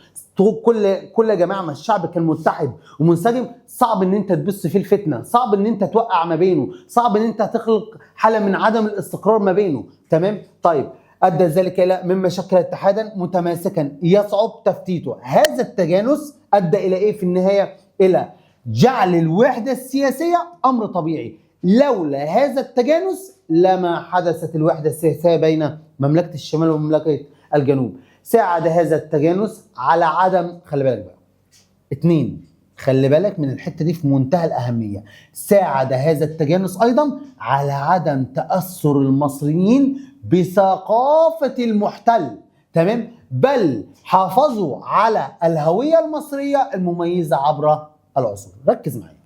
S1: كل يا جماعة ما الشعب كان متحد ومنسجم، صعب ان انت تبث فيه الفتنة، صعب ان انت توقع ما بينه، صعب ان انت تخلق حاله من عدم الاستقرار ما بينه. تمام؟ طيب ادى ذلك الى مما شكل اتحادا متماسكا يصعب تفتيته. هذا التجانس ادى الى ايه في النهاية؟ الى جعل الوحدة السياسية امر طبيعي. لولا هذا التجانس لما حدثت الوحدة السياسية بين مملكة الشمال ومملكه الجنوب. ساعد هذا التجانس على عدم، خلي بالك بقى، 2، خلي بالك من الحتة دي في منتهى الاهمية، ساعد هذا التجانس ايضا على عدم تاثر المصريين بثقافة المحتل. تمام؟ بل حافظوا على الهوية المصرية المميزة عبر العصور. ركز معايا،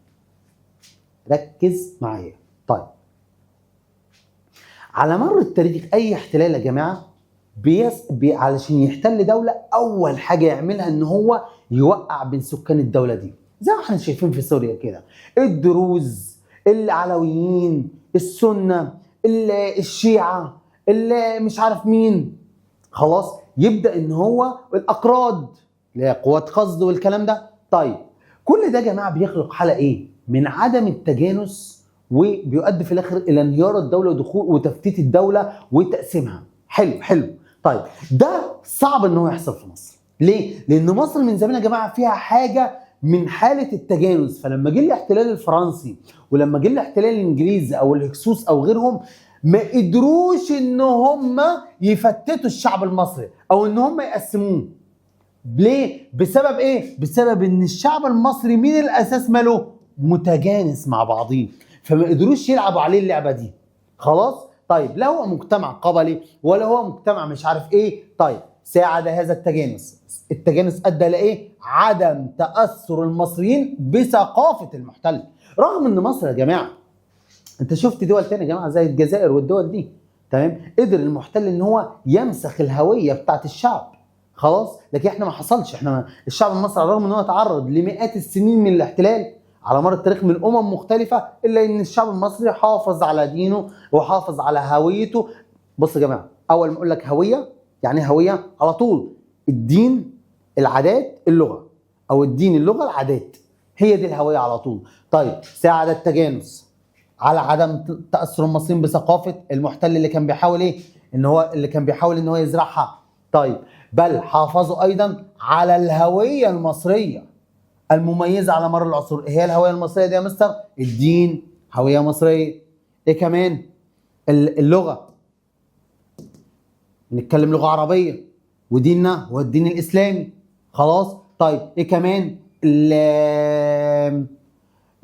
S1: ركز معايا. طيب على مر التاريخ اي احتلال يا جماعة علشان يحتل دولة اول حاجة يعملها ان هو يوقع بين سكان الدولة دي، زي ما احنا شايفين في سوريا كده، الدروز، العلويين، السنة، الشيعة، اللي مش عارف مين. خلاص يبدا ان هو الاكراد اللي هي قوات قصد والكلام ده. طيب كل ده يا جماعة بيخلق حاله ايه؟ من عدم التجانس، وبيؤدي في الاخر الى انهيار الدولة ودخول وتفتيت الدولة وتقسيمها. حلو حلو. طيب ده صعب ان هو يحصل في مصر. ليه؟ لان مصر من زمان يا جماعة فيها حاجة من حاله التجانس. فلما جه الاحتلال الفرنسي ولما جه الاحتلال الانجليزي او الهكسوس او غيرهم، ما قدروش ان هم يفتتوا الشعب المصري او ان هم يقسموه. ليه؟ بسبب ايه؟ بسبب ان الشعب المصري من الاساس ماله؟ متجانس مع بعضيه، فما قدروش يلعبوا عليه اللعبة دي. خلاص؟ طيب لا هو مجتمع قبلي ولا هو مجتمع مش عارف ايه. طيب ساعد هذا التجانس، التجانس ادى لايه؟ عدم تاثر المصريين بثقافة المحتل. رغم ان مصر يا جماعة، انت شفت دول تانية يا جماعة زي الجزائر والدول دي، تمام، قدر المحتل ان هو يمسخ الهوية بتاعت الشعب. خلاص؟ لكن احنا ما حصلش. احنا الشعب المصري على الرغم ان هو تعرض لمئات السنين من الاحتلال على مر التاريخ من امم مختلفة، الا ان الشعب المصري حافظ على دينه وحافظ على هويته. بص يا جماعة، اول ما اقول لك هوية، يعني هوية على طول الدين، العادات، اللغة، او الدين، اللغة، العادات، هي دي الهوية على طول. طيب ساعد التجانس على عدم تاثر المصريين بثقافة المحتل اللي كان بيحاول ايه؟ ان هو اللي كان بيحاول ان هو يزرعها. طيب بل حافظوا ايضا على الهوية المصرية المميزة على مر العصور. ايه هي الهوية المصرية دي يا مستر؟ الدين، هوية مصرية. ايه كمان؟ اللغة، نتكلم لغة عربية، وديننا هو الدين الاسلامي. خلاص؟ طيب ايه كمان؟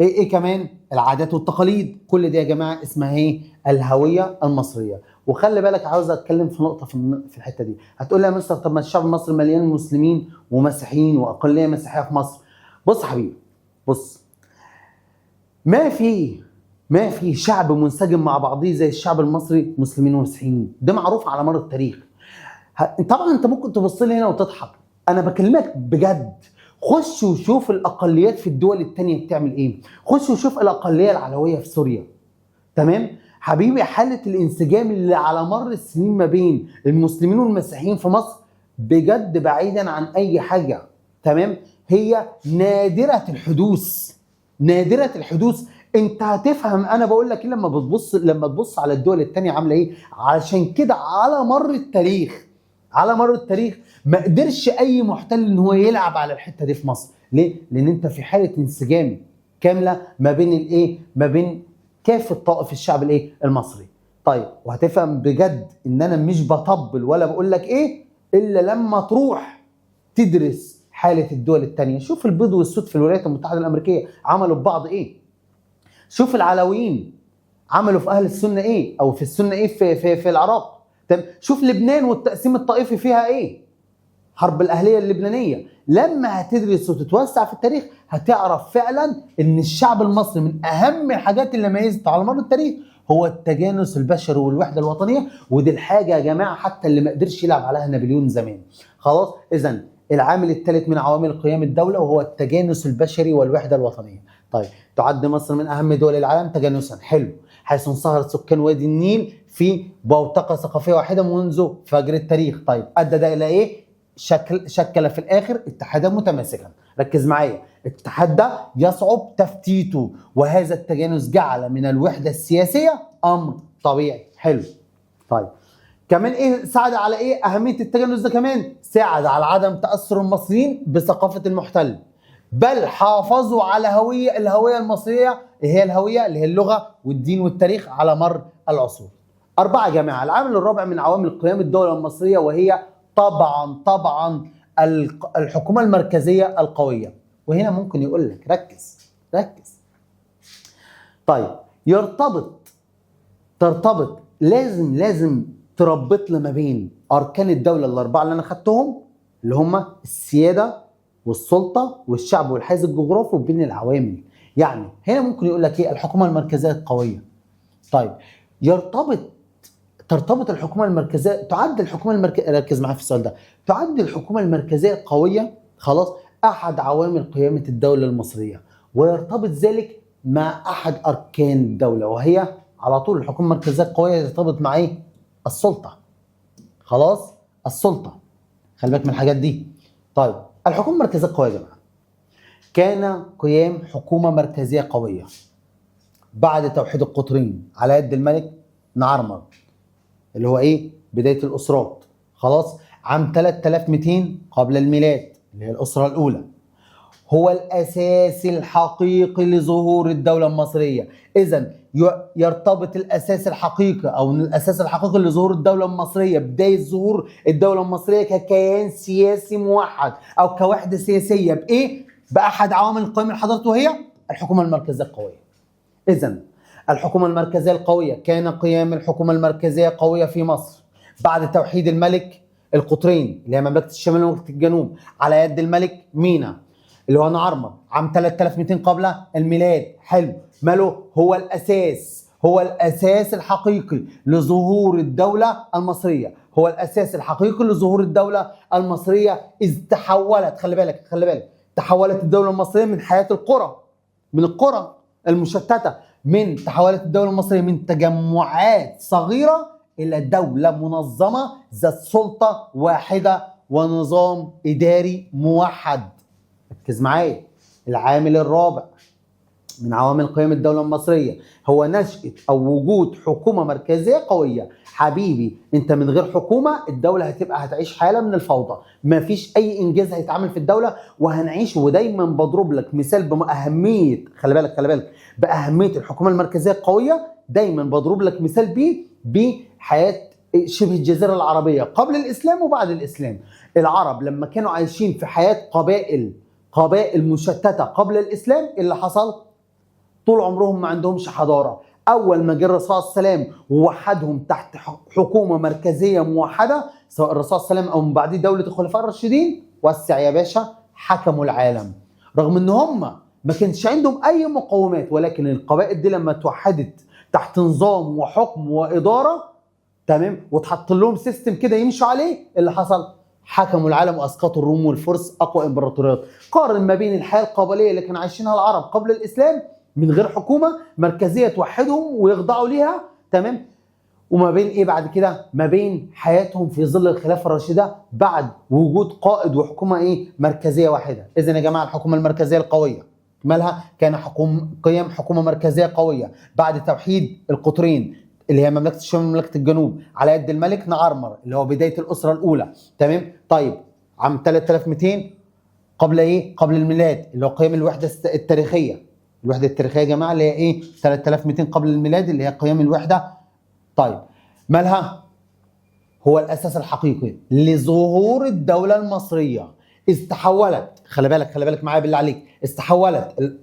S1: ايه كمان؟ العادات والتقاليد. كل دي يا جماعة اسمها ايه؟ الهوية المصرية. وخلي بالك عاوز اتكلم في نقطة في الحتة دي. هتقول لي يا مستر طب ما الشعب المصري مليان مسلمين ومسيحيين واقليه مسيحية في مصر. بص يا حبيبي، بص، ما في شعب منسجم مع بعضيه زي الشعب المصري، مسلمين ومسيحيين، ده معروف على مر التاريخ. طبعا انت ممكن تبص لي هنا وتضحك، انا بكلمك بجد. خش وشوف الاقليات في الدول التانية بتعمل ايه، خش وشوف الاقلية العلوية في سوريا. تمام حبيبي؟ حاله الانسجام اللي على مر السنين ما بين المسلمين والمسيحيين في مصر بجد بعيدا عن اي حاجة، تمام، هي نادرة الحدوث، نادرة الحدوث. انت هتفهم انا بقول لك ايه لما تبص على الدول التانية عامله ايه. علشان كده على مر التاريخ، على مر التاريخ ما قدرش اي محتل ان هو يلعب على الحتة دي في مصر. ليه؟ لان انت في حاله انسجام كاملة ما بين الايه؟ ما بين كافة طائف الشعب الايه؟ المصري. طيب وهتفهم بجد ان انا مش بطبل ولا بقول لك ايه الا لما تروح تدرس حاله الدول التانية. شوف البيض والسود في الولايات المتحدة الامريكية عملوا ببعض ايه، شوف العلويين عملوا في اهل السنة ايه، او في السنة ايه في في, في العراق. تمام، شوف لبنان والتقسيم الطائفي فيها ايه، حرب الاهلية اللبنانية. لما هتدرس وتتوسع في التاريخ هتعرف فعلا ان الشعب المصري من اهم الحاجات اللي ميزته على مر التاريخ هو التجانس البشري والوحدة الوطنية. ودي الحاجة يا جماعة حتى اللي ما قدرش يلعب عليها نابليون زمان. خلاص، اذا العامل الثالث من عوامل قيام الدولة وهو التجانس البشري والوحدة الوطنية. طيب تعد مصر من اهم دول العالم تجانسا، حلو، حيث انصهرت سكان وادي النيل في بوتقه ثقافية واحدة منذ فجر التاريخ. طيب ادى ده الى ايه؟ شكل في الاخر اتحادا متماسكا. ركز معايا، الاتحاد ده يصعب تفتيته، وهذا التجانس جعل من الوحدة السياسية امر طبيعي. حلو. طيب كمان ايه ساعد على ايه اهمية التجانس ده؟ كمان ساعد على عدم تاثر المصريين بثقافة المحتل، بل حافظوا على الهوية المصرية، هي الهوية اللي هي اللغة والدين والتاريخ على مر العصور. 4 يا جماعة، العامل الرابع من عوامل قيام الدولة المصرية وهي طبعا الحكومة المركزية القوية. وهنا ممكن يقول لك ركز ركز. طيب ترتبط لازم تربط لما بين اركان الدولة الاربعة اللي انا خدتهم، اللي هم السيادة والسلطة والشعب والحيز الجغرافي، وبين العوامل. يعني هنا ممكن يقول لك ايه؟ الحكومة المركزية القوية. طيب ترتبط الحكومة المركزية، تعد الحكومة المركزية، ركز معايا في السؤال ده، تعد الحكومة المركزية القوية خلاص احد عوامل قيامه الدولة المصرية، ويرتبط ذلك مع احد اركان الدولة، وهي على طول الحكومة المركزية القوية يرتبط مع ايه؟ السلطة. خلاص، السلطة، خلي بالك من الحاجات دي. طيب الحكومة المركزية القوية يا جماعة، كان قيام حكومة مركزية قوية بعد توحيد القطرين على يد الملك نعرمر، اللي هو ايه؟ بداية الاسرات، خلاص، عام 3200 قبل الميلاد، اللي هي الاسرة الاولى، هو الاساس الحقيقي لظهور الدولة المصرية. اذا يرتبط الاساس الحقيقي او الاساس الحقيقي لظهور الدولة المصرية، بداية ظهور الدولة المصرية ككيان سياسي موحد او كوحده سياسية، بايه؟ باحد عوامل قيام الحضارات وهي الحكومة المركزية القوية. اذا الحكومة المركزية القوية، كان قيام الحكومة المركزية قوية في مصر بعد توحيد الملك القطرين اللي هي مملكة الشمال ومملكه الجنوب على يد الملك مينا اللي هو نعرمر عام 3200 قبل الميلاد. حلو، ماله؟ هو الاساس، هو الاساس الحقيقي لظهور الدولة المصرية، هو الاساس الحقيقي لظهور الدولة المصرية، اذ تحولت، خلي بالك خلي بالك، تحولت الدولة المصرية من حياة القرى، من القرى المشتته، من تحولت الدولة المصرية من تجمعات صغيرة الى دولة منظمة ذات سلطة واحدة ونظام اداري موحد. ركز معايا، العامل الرابع من عوامل قيام الدولة المصرية هو نشأة أو وجود حكومة مركزية قوية. حبيبي أنت من غير حكومة الدولة هتعيش حالة من الفوضى، مفيش أي إنجاز هيتعمل في الدولة وهنعيش. ودايما بضرب لك مثال بأهمية، خلي بالك خلي بالك، بأهمية الحكومة المركزية القوية، دايما بضرب لك مثال بيه بحياة شبه الجزيرة العربية قبل الإسلام وبعد الإسلام. العرب لما كانوا عايشين في حياة قبائل مشتتة قبل الإسلام، اللي حصل طول عمرهم ما عندهمش حضارة. أول ما جه الرسول صلى الله عليه وسلم ووحدهم تحت حكومة مركزية موحدة، سواء الرسول صلى الله عليه وسلم أو من بعديه دولة الخلفاء الراشدين، وسع يا باشا، حكموا العالم، رغم إن هم ما كانش عندهم أي مقومات، ولكن القبائل دي لما توحدت تحت نظام وحكم وإدارة، تمام، وتحط لهم system كده يمشوا عليه، اللي حصل حكموا العالم واسقطوا الروم والفرس اقوى امبراطوريات. قارن ما بين الحياة القبلية اللي كانوا عايشينها العرب قبل الاسلام من غير حكومة مركزية توحدهم ويخضعوا ليها، تمام، وما بين ايه بعد كده؟ ما بين حياتهم في ظل الخلافة الراشدة بعد وجود قائد وحكومة ايه؟ مركزية واحدة. اذا يا جماعة الحكومة المركزية القوية مالها؟ كان قيام حكومة مركزية قوية بعد توحيد القطرين اللي هي مملكة الشمال ومملكه الجنوب على يد الملك نعرمر اللي هو بداية الاسرة الاولى، تمام. طيب عام 3200 قبل ايه؟ قبل الميلاد، اللي هو قيام الوحدة التاريخية. الوحدة التاريخية يا جماعة اللي هي ايه؟ 3200 قبل الميلاد اللي هي قيام الوحدة. طيب مالها؟ هو الاساس الحقيقي لظهور الدولة المصرية، اذ تحولت، خلي بالك خلي بالك معايا بالله عليك، استحولت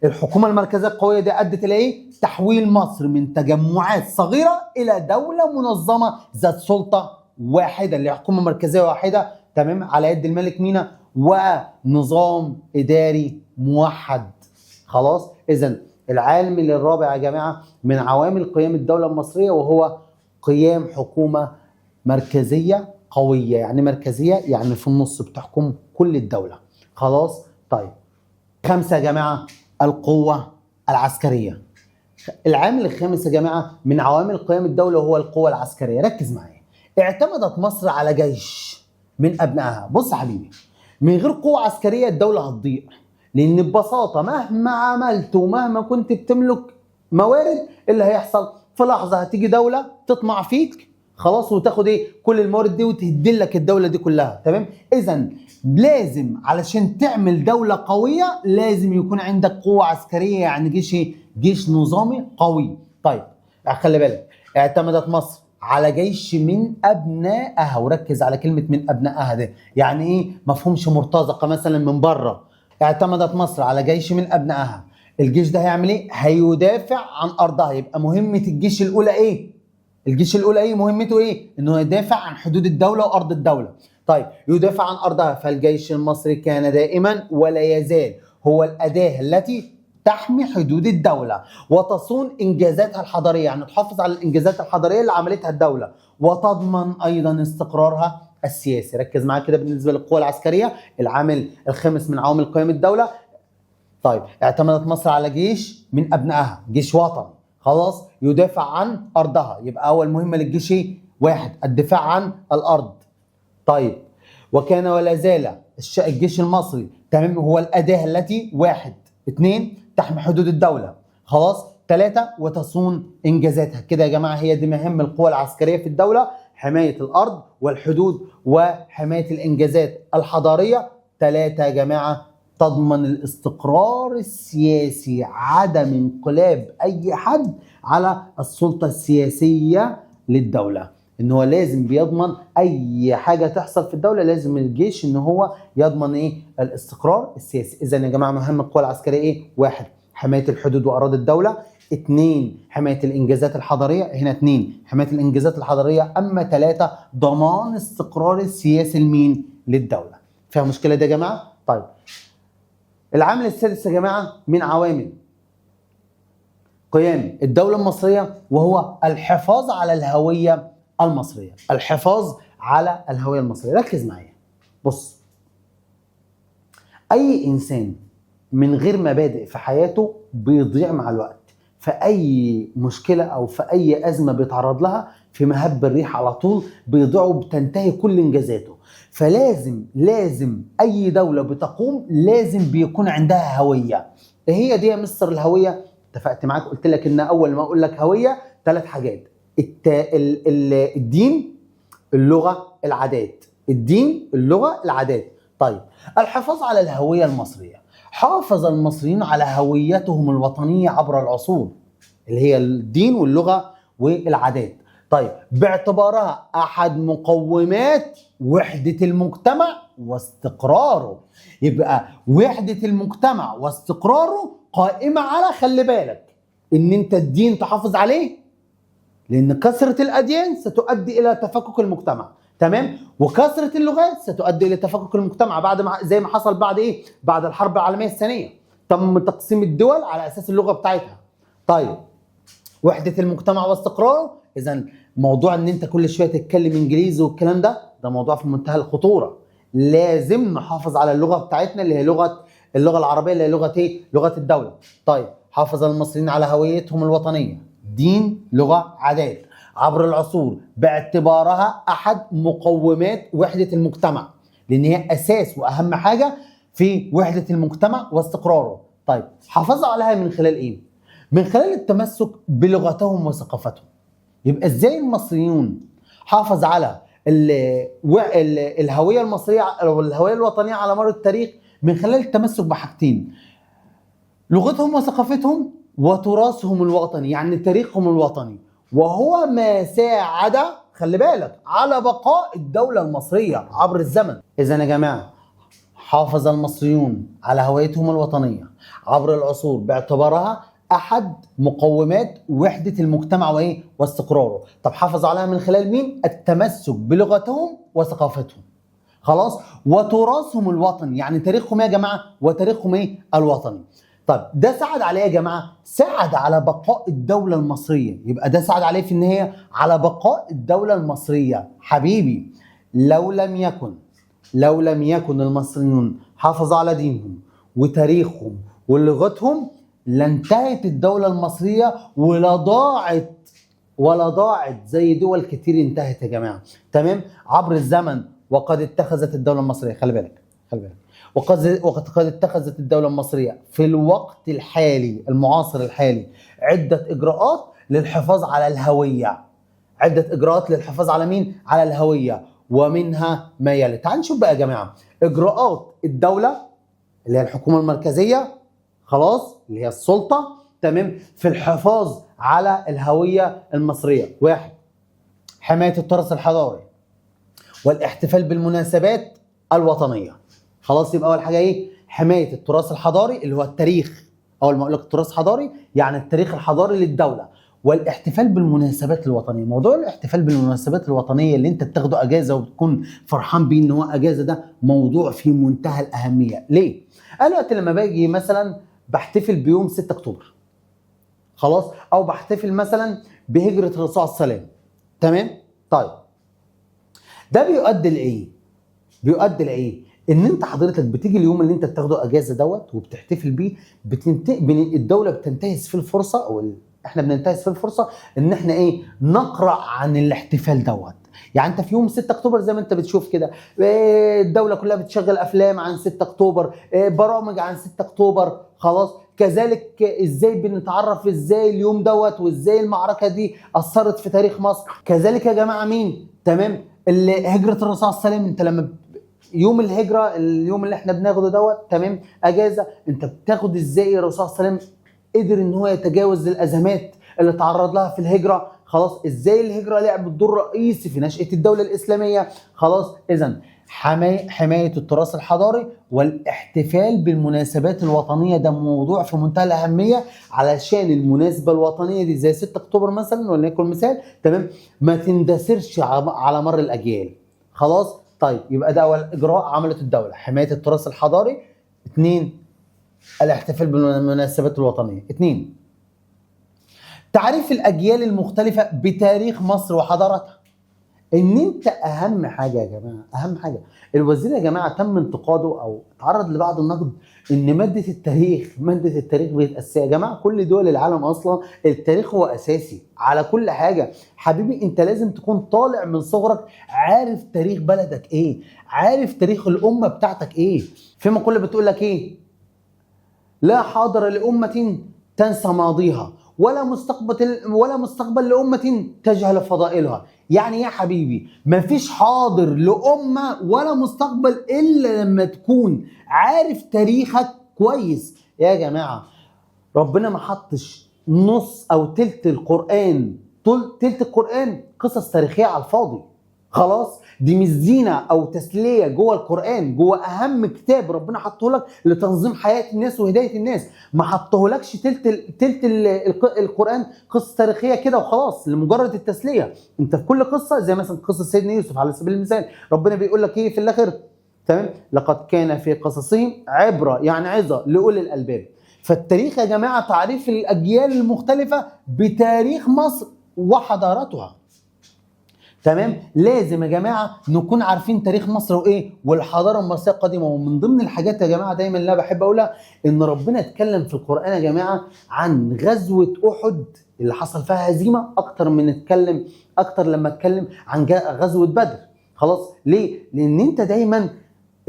S1: الحكومة المركزية القوية دي ادت الى ايه؟ تحويل مصر من تجمعات صغيرة الى دولة منظمة ذات سلطة واحدة اللي هي حكومة مركزية واحدة، تمام، على يد الملك مينا، ونظام اداري موحد. خلاص؟ اذا العامل الرابع يا جماعة من عوامل قيام الدولة المصرية وهو قيام حكومة مركزية قوية. يعني مركزية يعني في النص بتحكم كل الدولة. خلاص؟ طيب 5 يا جماعة، القوة العسكرية. العامل الخامس يا جماعة من عوامل قيام الدولة هو القوة العسكرية. ركز معايا، اعتمدت مصر على جيش من ابنائها. بص يا حبيبي، من غير قوة عسكرية الدولة هتضيع، لان ببساطة مهما عملت ومهما كنت بتملك موارد، اللي هيحصل في لحظة هتيجي دولة تطمع فيك خلاص وتاخد ايه كل الموارد دي وتهدلك الدولة دي كلها. تمام؟ اذا لازم علشان تعمل دولة قوية لازم يكون عندك قوة عسكرية، يعني جيش ايه؟ جيش نظامي قوي. طيب خلي بالك، اعتمدت مصر على جيش من ابنائها، وركز على كلمة من ابنائها ده، يعني ايه؟ مفهومش مرتزقة مثلا من بره. اعتمدت مصر على جيش من ابنائها، الجيش ده هيعمل ايه؟ هيدافع عن ارضها. يبقى مهمة الجيش الاولى ايه؟ الجيش الاولى ايه مهمته ايه؟ انه يدافع عن حدود الدولة وارض الدولة. طيب يدافع عن ارضها، فالجيش المصري كان دائما ولا يزال هو الاداة التي تحمي حدود الدولة وتصون انجازاتها الحضارية، يعني تحافظ على الانجازات الحضارية اللي عملتها الدولة، وتضمن ايضا استقرارها السياسي. ركز معايا كده بالنسبة للقوى العسكرية، العامل الخامس من عوامل قيام الدولة. طيب اعتمدت مصر على جيش من ابنائها، جيش وطني خلاص يدافع عن ارضها. يبقى اول مهمة للجيش ايه؟ واحد، الدفاع عن الارض. طيب وكان ولا زال الجيش المصري تمام هو الاداة التي واحد، اثنين تحمي حدود الدولة، خلاص، ثلاثة وتصون انجازاتها. كده يا جماعة هي دي مهام القوى العسكرية في الدولة، حماية الارض والحدود وحماية الانجازات الحضارية. ثلاثة يا جماعة تضمن الاستقرار السياسي، عدم انقلاب اي حد على السلطة السياسية للدولة. ان هو لازم بيضمن اي حاجة تحصل في الدولة، لازم الجيش ان هو يضمن ايه؟ الاستقرار السياسي. اذا يا جماعة مهام القوى العسكرية ايه؟ واحد، حماية الحدود واراضي الدولة. اثنين، حماية الانجازات الحضارية. هنا اثنين، حماية الانجازات الحضارية. اما ثلاثة، ضمان استقرار السياسي لمين؟ للدولة. فيها مشكلة ده يا جماعة؟ طيب العامل السادس يا جماعة من عوامل قيام الدولة المصرية وهو الحفاظ على الهوية المصرية. الحفاظ على الهوية المصرية. ركز معايا، بص، أي إنسان من غير مبادئ في حياته بيضيع مع الوقت، في أي مشكلة أو في أي أزمة بيتعرض لها في مهب الريح على طول بيضيع وبتنتهي كل إنجازاته. فلازم لازم أي دولة بتقوم لازم بيكون عندها هوية. إيه هي دي يا مستر الهوية؟ اتفقت معاك، قلت لك إن أول ما أقول لك هوية ثلاث حاجات: الدين، اللغة، العادات. الدين، اللغة، العادات. طيب الحفاظ على الهوية المصرية. حافظ المصريين على هويتهم الوطنية عبر العصور، اللي هي الدين واللغة والعادات. طيب باعتبارها أحد مقومات وحدة المجتمع واستقراره. يبقى وحدة المجتمع واستقراره قائمة على، خلي بالك، إن أنت الدين تحافظ عليه، لأن كثرة الأديان ستؤدي إلى تفكك المجتمع، تمام؟ وكثرة اللغات ستؤدي إلى تفكك المجتمع بعد ما، زي ما حصل بعد إيه؟ بعد الحرب العالمية الثانية، تم تقسيم الدول على أساس اللغة بتاعتها. طيب وحدة المجتمع واستقراره، إذا موضوع إن أنت كل شوية تتكلم إنجليزي والكلام ده، ده موضوع في منتهى الخطورة. لازم نحافظ على اللغة بتاعتنا اللي هي اللغة العربية، اللي هي لغة إيه؟ لغة الدولة. طيب حافظ المصريين على هويتهم الوطنية، دين، لغة، عادات، عبر العصور باعتبارها أحد مقومات وحدة المجتمع، لأن هي أساس وأهم حاجة في وحدة المجتمع واستقراره. طيب حافظوا عليها من خلال إيه؟ من خلال التمسك بلغتهم وثقافتهم. يبقى إزاي المصريون حافظ على الهوية المصرية أو الهوية الوطنية على مر التاريخ؟ من خلال التمسك بحاجتين: لغتهم وثقافتهم وتراثهم الوطني، يعني تاريخهم الوطني، وهو ما ساعد، خلي بالك، على بقاء الدولة المصرية عبر الزمن. إذا يا جماعة حافظ المصريون على هويتهم الوطنية عبر العصور باعتبارها أحد مقومات وحدة المجتمع وإيه؟ واستقراره. طب حافظوا عليها من خلال مين؟ التمسك بلغتهم وثقافتهم، خلاص، وتراثهم الوطني، يعني تاريخهم يا جماعة وتاريخهم إيه؟ الوطني. طب ده ساعد عليه يا جماعة، ساعد على بقاء الدولة المصرية. يبقى ده ساعد عليه في النهاية على بقاء الدولة المصرية. حبيبي لو لم يكن المصريون حافظوا على دينهم وتاريخهم ولغتهم لانتهت الدولة المصرية ولا ضاعت زي دول كتير انتهت يا جماعة، تمام؟ عبر الزمن وقد اتخذت الدولة المصرية، خلي بالك خلي بالك، وقد اتخذت الدولة المصرية في الوقت الحالي المعاصر الحالي عدة إجراءات للحفاظ على الهوية. عدة إجراءات للحفاظ على مين؟ على الهوية، ومنها ما يلي. تعال نشوف بقى يا جماعة إجراءات الدولة اللي هي الحكومة المركزية، خلاص، اللي هي السلطة، تمام، في الحفاظ على الهوية المصرية. واحد، حماية التراث الحضاري والاحتفال بالمناسبات الوطنية. خلاص، يبقى أول حاجة إيه؟ حماية التراث الحضاري اللي هو التاريخ. أول ما أقول لك تراث حضاري يعني التاريخ الحضاري للدولة، والاحتفال بالمناسبات الوطنية. موضوع الاحتفال بالمناسبات الوطنية اللي انت بتاخده اجازه وبتكون فرحان بيه ان هو اجازه، ده موضوع في منتهى الاهمية. ليه؟ انا وقت لما باجي مثلا بحتفل بيوم 6 اكتوبر، خلاص، او بحتفل مثلا بهجره الرسول عليه السلام، تمام؟ طيب ده بيؤدي لايه؟ بيؤدي لايه؟ ان انت حضرتك بتيجي اليوم اللي انت بتاخده اجازه دوت وبتحتفل بيه، الدولة بتنتهز فيه الفرصة، او احنا بننتهز فيه الفرصة ان احنا ايه؟ نقرا عن الاحتفال دوت. يعني انت في يوم 6 اكتوبر زي ما انت بتشوف كده، الدولة كلها بتشغل افلام عن 6 اكتوبر، برامج عن 6 اكتوبر، خلاص. كذلك ازاي بنتعرف ازاي اليوم دوت وازاي المعركة دي اثرت في تاريخ مصر. كذلك يا جماعة مين؟ تمام، اللي هجره الرسول عليه السلام، انت لما يوم الهجرة، اليوم اللي احنا بناخده دوت، تمام، اجازه، انت بتاخد ازاي الرسول عليه السلام قدر ان هو يتجاوز الازمات اللي تعرض لها في الهجرة، خلاص، ازاي الهجرة لعبت دور رئيسي في نشاة الدولة الاسلامية، خلاص. اذا حماية التراث الحضاري والاحتفال بالمناسبات الوطنية ده موضوع في منتهى الاهمية، علشان المناسبة الوطنية دي زي 6 اكتوبر مثلا ولنكن مثال، تمام، ما تندثرش على مر الاجيال، خلاص. طيب يبقى ده اول اجراء عملته الدولة، حماية التراث الحضاري. 2، الاحتفال بالمناسبات الوطنية. 2، تعريف الاجيال المختلفة بتاريخ مصر وحضارتها. ان انت اهم حاجة يا جماعة، اهم حاجة، الوزير يا جماعة تم انتقاده او تعرض لبعض النقد ان مادة التاريخ بقت اساسية. يا جماعة كل دول العالم اصلا التاريخ هو اساسي على كل حاجة. حبيبي انت لازم تكون طالع من صغرك عارف تاريخ بلدك ايه، عارف تاريخ الامة بتاعتك ايه. في مقولة بتقول لك ايه؟ لا حاضر لامه تنسى ماضيها، ولا مستقبل لأمة تجهل فضائلها. يعني يا حبيبي مفيش حاضر لأمة ولا مستقبل إلا لما تكون عارف تاريخك كويس. يا جماعة ربنا ما حطش نص أو تلت القرآن، طول تلت القرآن قصص تاريخية على الفاضي، خلاص. دي مش زينة أو تسلية جوه القرآن، جوه أهم كتاب ربنا حطه لك لتنظيم حياة الناس وهداية الناس، ما حطهولكش تلت القرآن قصة تاريخية كده وخلاص لمجرد التسلية. أنت في كل قصة زي مثلا قصة سيدنا يوسف على سبيل المثال، ربنا بيقول لك إيه في الآخر؟ تمام، لقد كان في قصصهم عبرة، يعني عظة لأولي الألباب. فالتاريخ يا جماعة تعريف الأجيال المختلفة بتاريخ مصر وحضارتها، تمام. لازم يا جماعة نكون عارفين تاريخ مصر وايه والحضارة المصرية القديمة. ومن ضمن الحاجات يا جماعة دايما اللي انا بحب اقولها ان ربنا اتكلم في القران يا جماعة عن غزوة احد اللي حصل فيها هزيمة اكتر من اتكلم اكتر لما اتكلم عن غزوة بدر، خلاص. ليه؟ لان انت دايما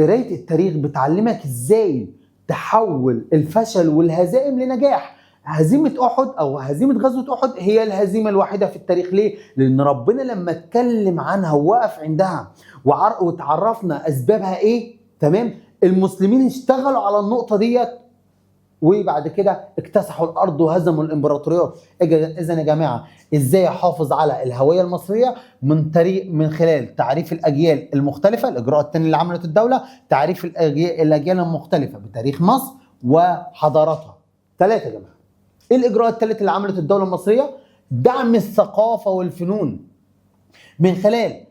S1: قرايه التاريخ بتعلمك ازاي تحول الفشل والهزائم لنجاح. هزيمة أحد أو هزيمة غزوة أحد هي الهزيمة الوحيدة في التاريخ. ليه؟ لأن ربنا لما اتكلم عنها ووقف عندها وتعرفنا أسبابها إيه، تمام، المسلمين اشتغلوا على النقطة ديت وبعد كده اكتسحوا الأرض وهزموا الإمبراطوريات. إذن يا جماعة إزاي أحافظ على الهوية المصرية؟ من خلال تعريف الأجيال المختلفة. الإجراء الثاني اللي عملته الدولة تعريف الأجيال المختلفة بتاريخ مصر وحضارتها. 3 يا جماعة، ايه الاجراء الثالث اللي عملته الدولة المصرية؟ دعم الثقافة والفنون. من خلال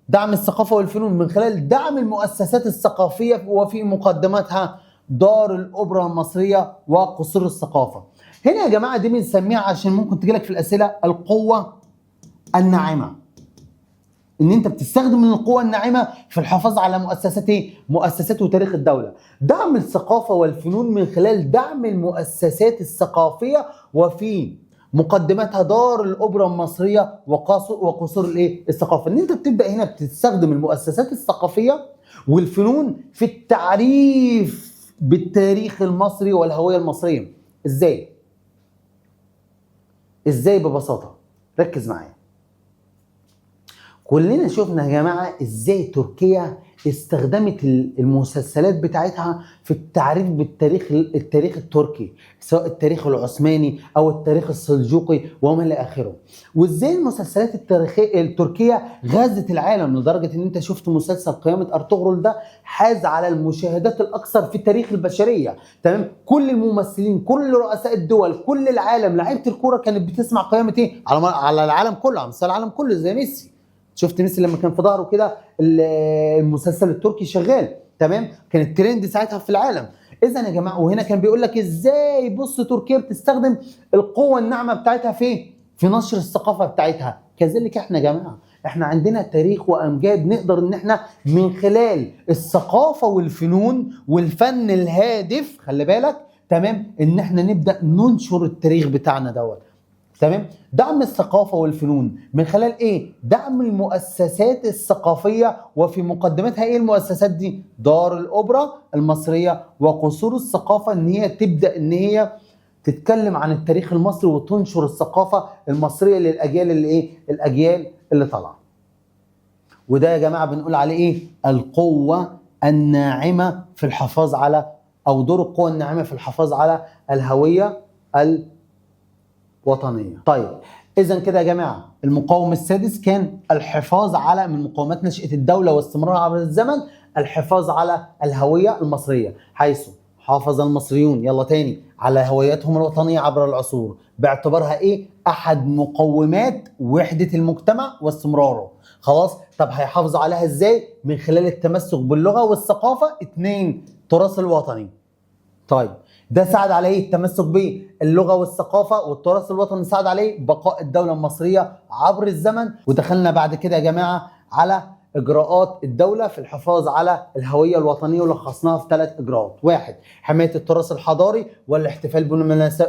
S1: دعم الثقافة والفنون، من خلال دعم المؤسسات الثقافية وفي مقدمتها دار الاوبرا المصرية وقصور الثقافة. هنا يا جماعة دي بنسميها عشان ممكن تجيلك في الاسئلة القوة الناعمة. ان انت بتستخدم القوة الناعمة في الحفاظ على مؤسسات ايه؟ مؤسسات وتاريخ الدولة. دعم الثقافة والفنون من خلال دعم المؤسسات الثقافية وفي مقدمتها دار الاوبرا المصرية وقصور الايه؟ الثقافة. ان انت بتبدا هنا بتستخدم المؤسسات الثقافية والفنون في التعريف بالتاريخ المصري والهوية المصرية. ازاي؟ ازاي؟ ببساطة ركز معايا. كلنا شفنا يا جماعة ازاي تركيا استخدمت المسلسلات بتاعتها في التعريف بالتاريخ، التاريخ التركي، سواء التاريخ العثماني او التاريخ السلجوقي وما الى اخره. وازاي المسلسلات التاريخية التركية غزت العالم لدرجة ان انت شفت مسلسل قيامه ارطغرل ده حاز على المشاهدات الاكثر في تاريخ البشرية. تمام؟ كل الممثلين، كل رؤساء الدول، كل العالم، لعيبة الكورة كانت بتسمع قيامه ايه؟ على العالم كله، على مستوى العالم كله. زي ميسي، شفت ميسي لما كان في ظهره كده المسلسل التركي شغال، تمام؟ كان الترند ساعتها في العالم. اذا يا جماعة، وهنا كان بيقول لك ازاي بص تركيا بتستخدم القوة الناعمة بتاعتها في في نشر الثقافة بتاعتها. كذلك احنا يا جماعة، احنا عندنا تاريخ وامجاد نقدر ان احنا من خلال الثقافة والفنون والفن الهادف، خلي بالك، تمام، ان احنا نبدا ننشر التاريخ بتاعنا دوت. تمام؟ دعم الثقافة والفنون من خلال ايه؟ دعم المؤسسات الثقافية، وفي مقدمتها ايه المؤسسات دي؟ دار الأوبرا المصرية وقصور الثقافة، ان هي تبدأ ان هي تتكلم عن التاريخ المصري وتنشر الثقافة المصرية للأجيال اللي ايه؟ الأجيال اللي طالعة. وده يا جماعة بنقول عليه ايه؟ القوة الناعمة في الحفاظ على، او دور القوة الناعمة في الحفاظ على الهوية الوطنية. طيب اذا كده يا جماعة، المقاوم السادس كان الحفاظ على، من مقاومات نشأة الدولة واستمرارها عبر الزمن، الحفاظ على الهوية المصرية، حيث حافظ المصريون، يلا تاني، على هويتهم الوطنية عبر العصور باعتبارها ايه؟ احد مقومات وحدة المجتمع واستمراره. خلاص؟ طب هيحافظوا عليها ازاي؟ من خلال التمسك باللغة والثقافة. 2، التراث الوطني. طيب ده ساعد على ايه؟ التمسك باللغة والثقافة والتراث الوطني، ساعد عليه بقاء الدولة المصرية عبر الزمن. ودخلنا بعد كده يا جماعة على اجراءات الدولة في الحفاظ على الهوية الوطنية، ولخصناها في 3 اجراءات. 1، حماية التراث الحضاري والاحتفال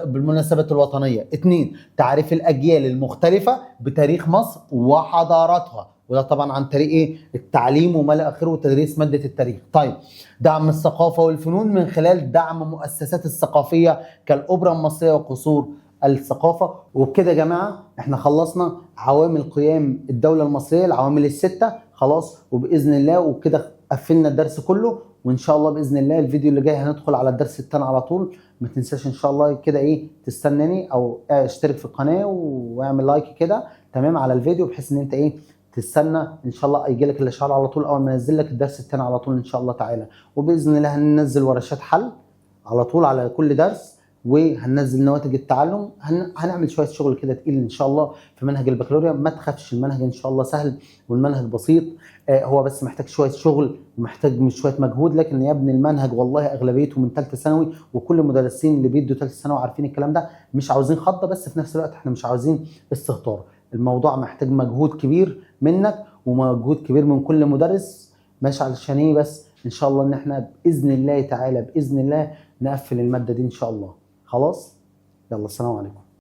S1: بالمناسبات الوطنية. 2، تعريف الاجيال المختلفة بتاريخ مصر وحضارتها، وده طبعا عن طريق ايه؟ التعليم وما الى اخره وتدريس مادة التاريخ. طيب دعم الثقافة والفنون من خلال دعم مؤسسات الثقافية كالاوبرا المصرية وقصور الثقافة. وبكده يا جماعة احنا خلصنا عوامل قيام الدولة المصرية، العوامل ال6 خلاص، وباذن الله وبكده قفلنا الدرس كله. وان شاء الله باذن الله الفيديو اللي جاي هندخل على الدرس الثاني على طول. ما تنساش ان شاء الله كده ايه، تستناني او اشترك في القناة واعمل لايك كده، تمام، على الفيديو، بحيث ان انت ايه، تستنى ان شاء الله يجي لك الاشعار على طول اول ما انزل لك الدرس الثاني على طول ان شاء الله تعالى. وباذن الله هننزل ورشات حل على طول على كل درس، وهننزل نواتج التعلم، هنعمل شوية شغل كده تقيل ان شاء الله في منهج البكالوريا. ما تخافش، المنهج ان شاء الله سهل والمنهج بسيط، هو بس محتاج شوية شغل ومحتاج شوية مجهود، لكن يا ابني المنهج والله اغلبيته من ثالثة ثانوي، وكل المدرسين اللي بيدوا ثالثة ثانوي عارفين الكلام ده. مش عاوزين خضه، بس في نفس الوقت احنا مش عاوزين استهتار. الموضوع محتاج مجهود كبير منك ومجهود كبير من كل مدرس، ماشي؟ علشان ايه بس ان شاء الله ان احنا باذن الله تعالى باذن الله نقفل المادة دي ان شاء الله. خلاص، يلا السلام عليكم.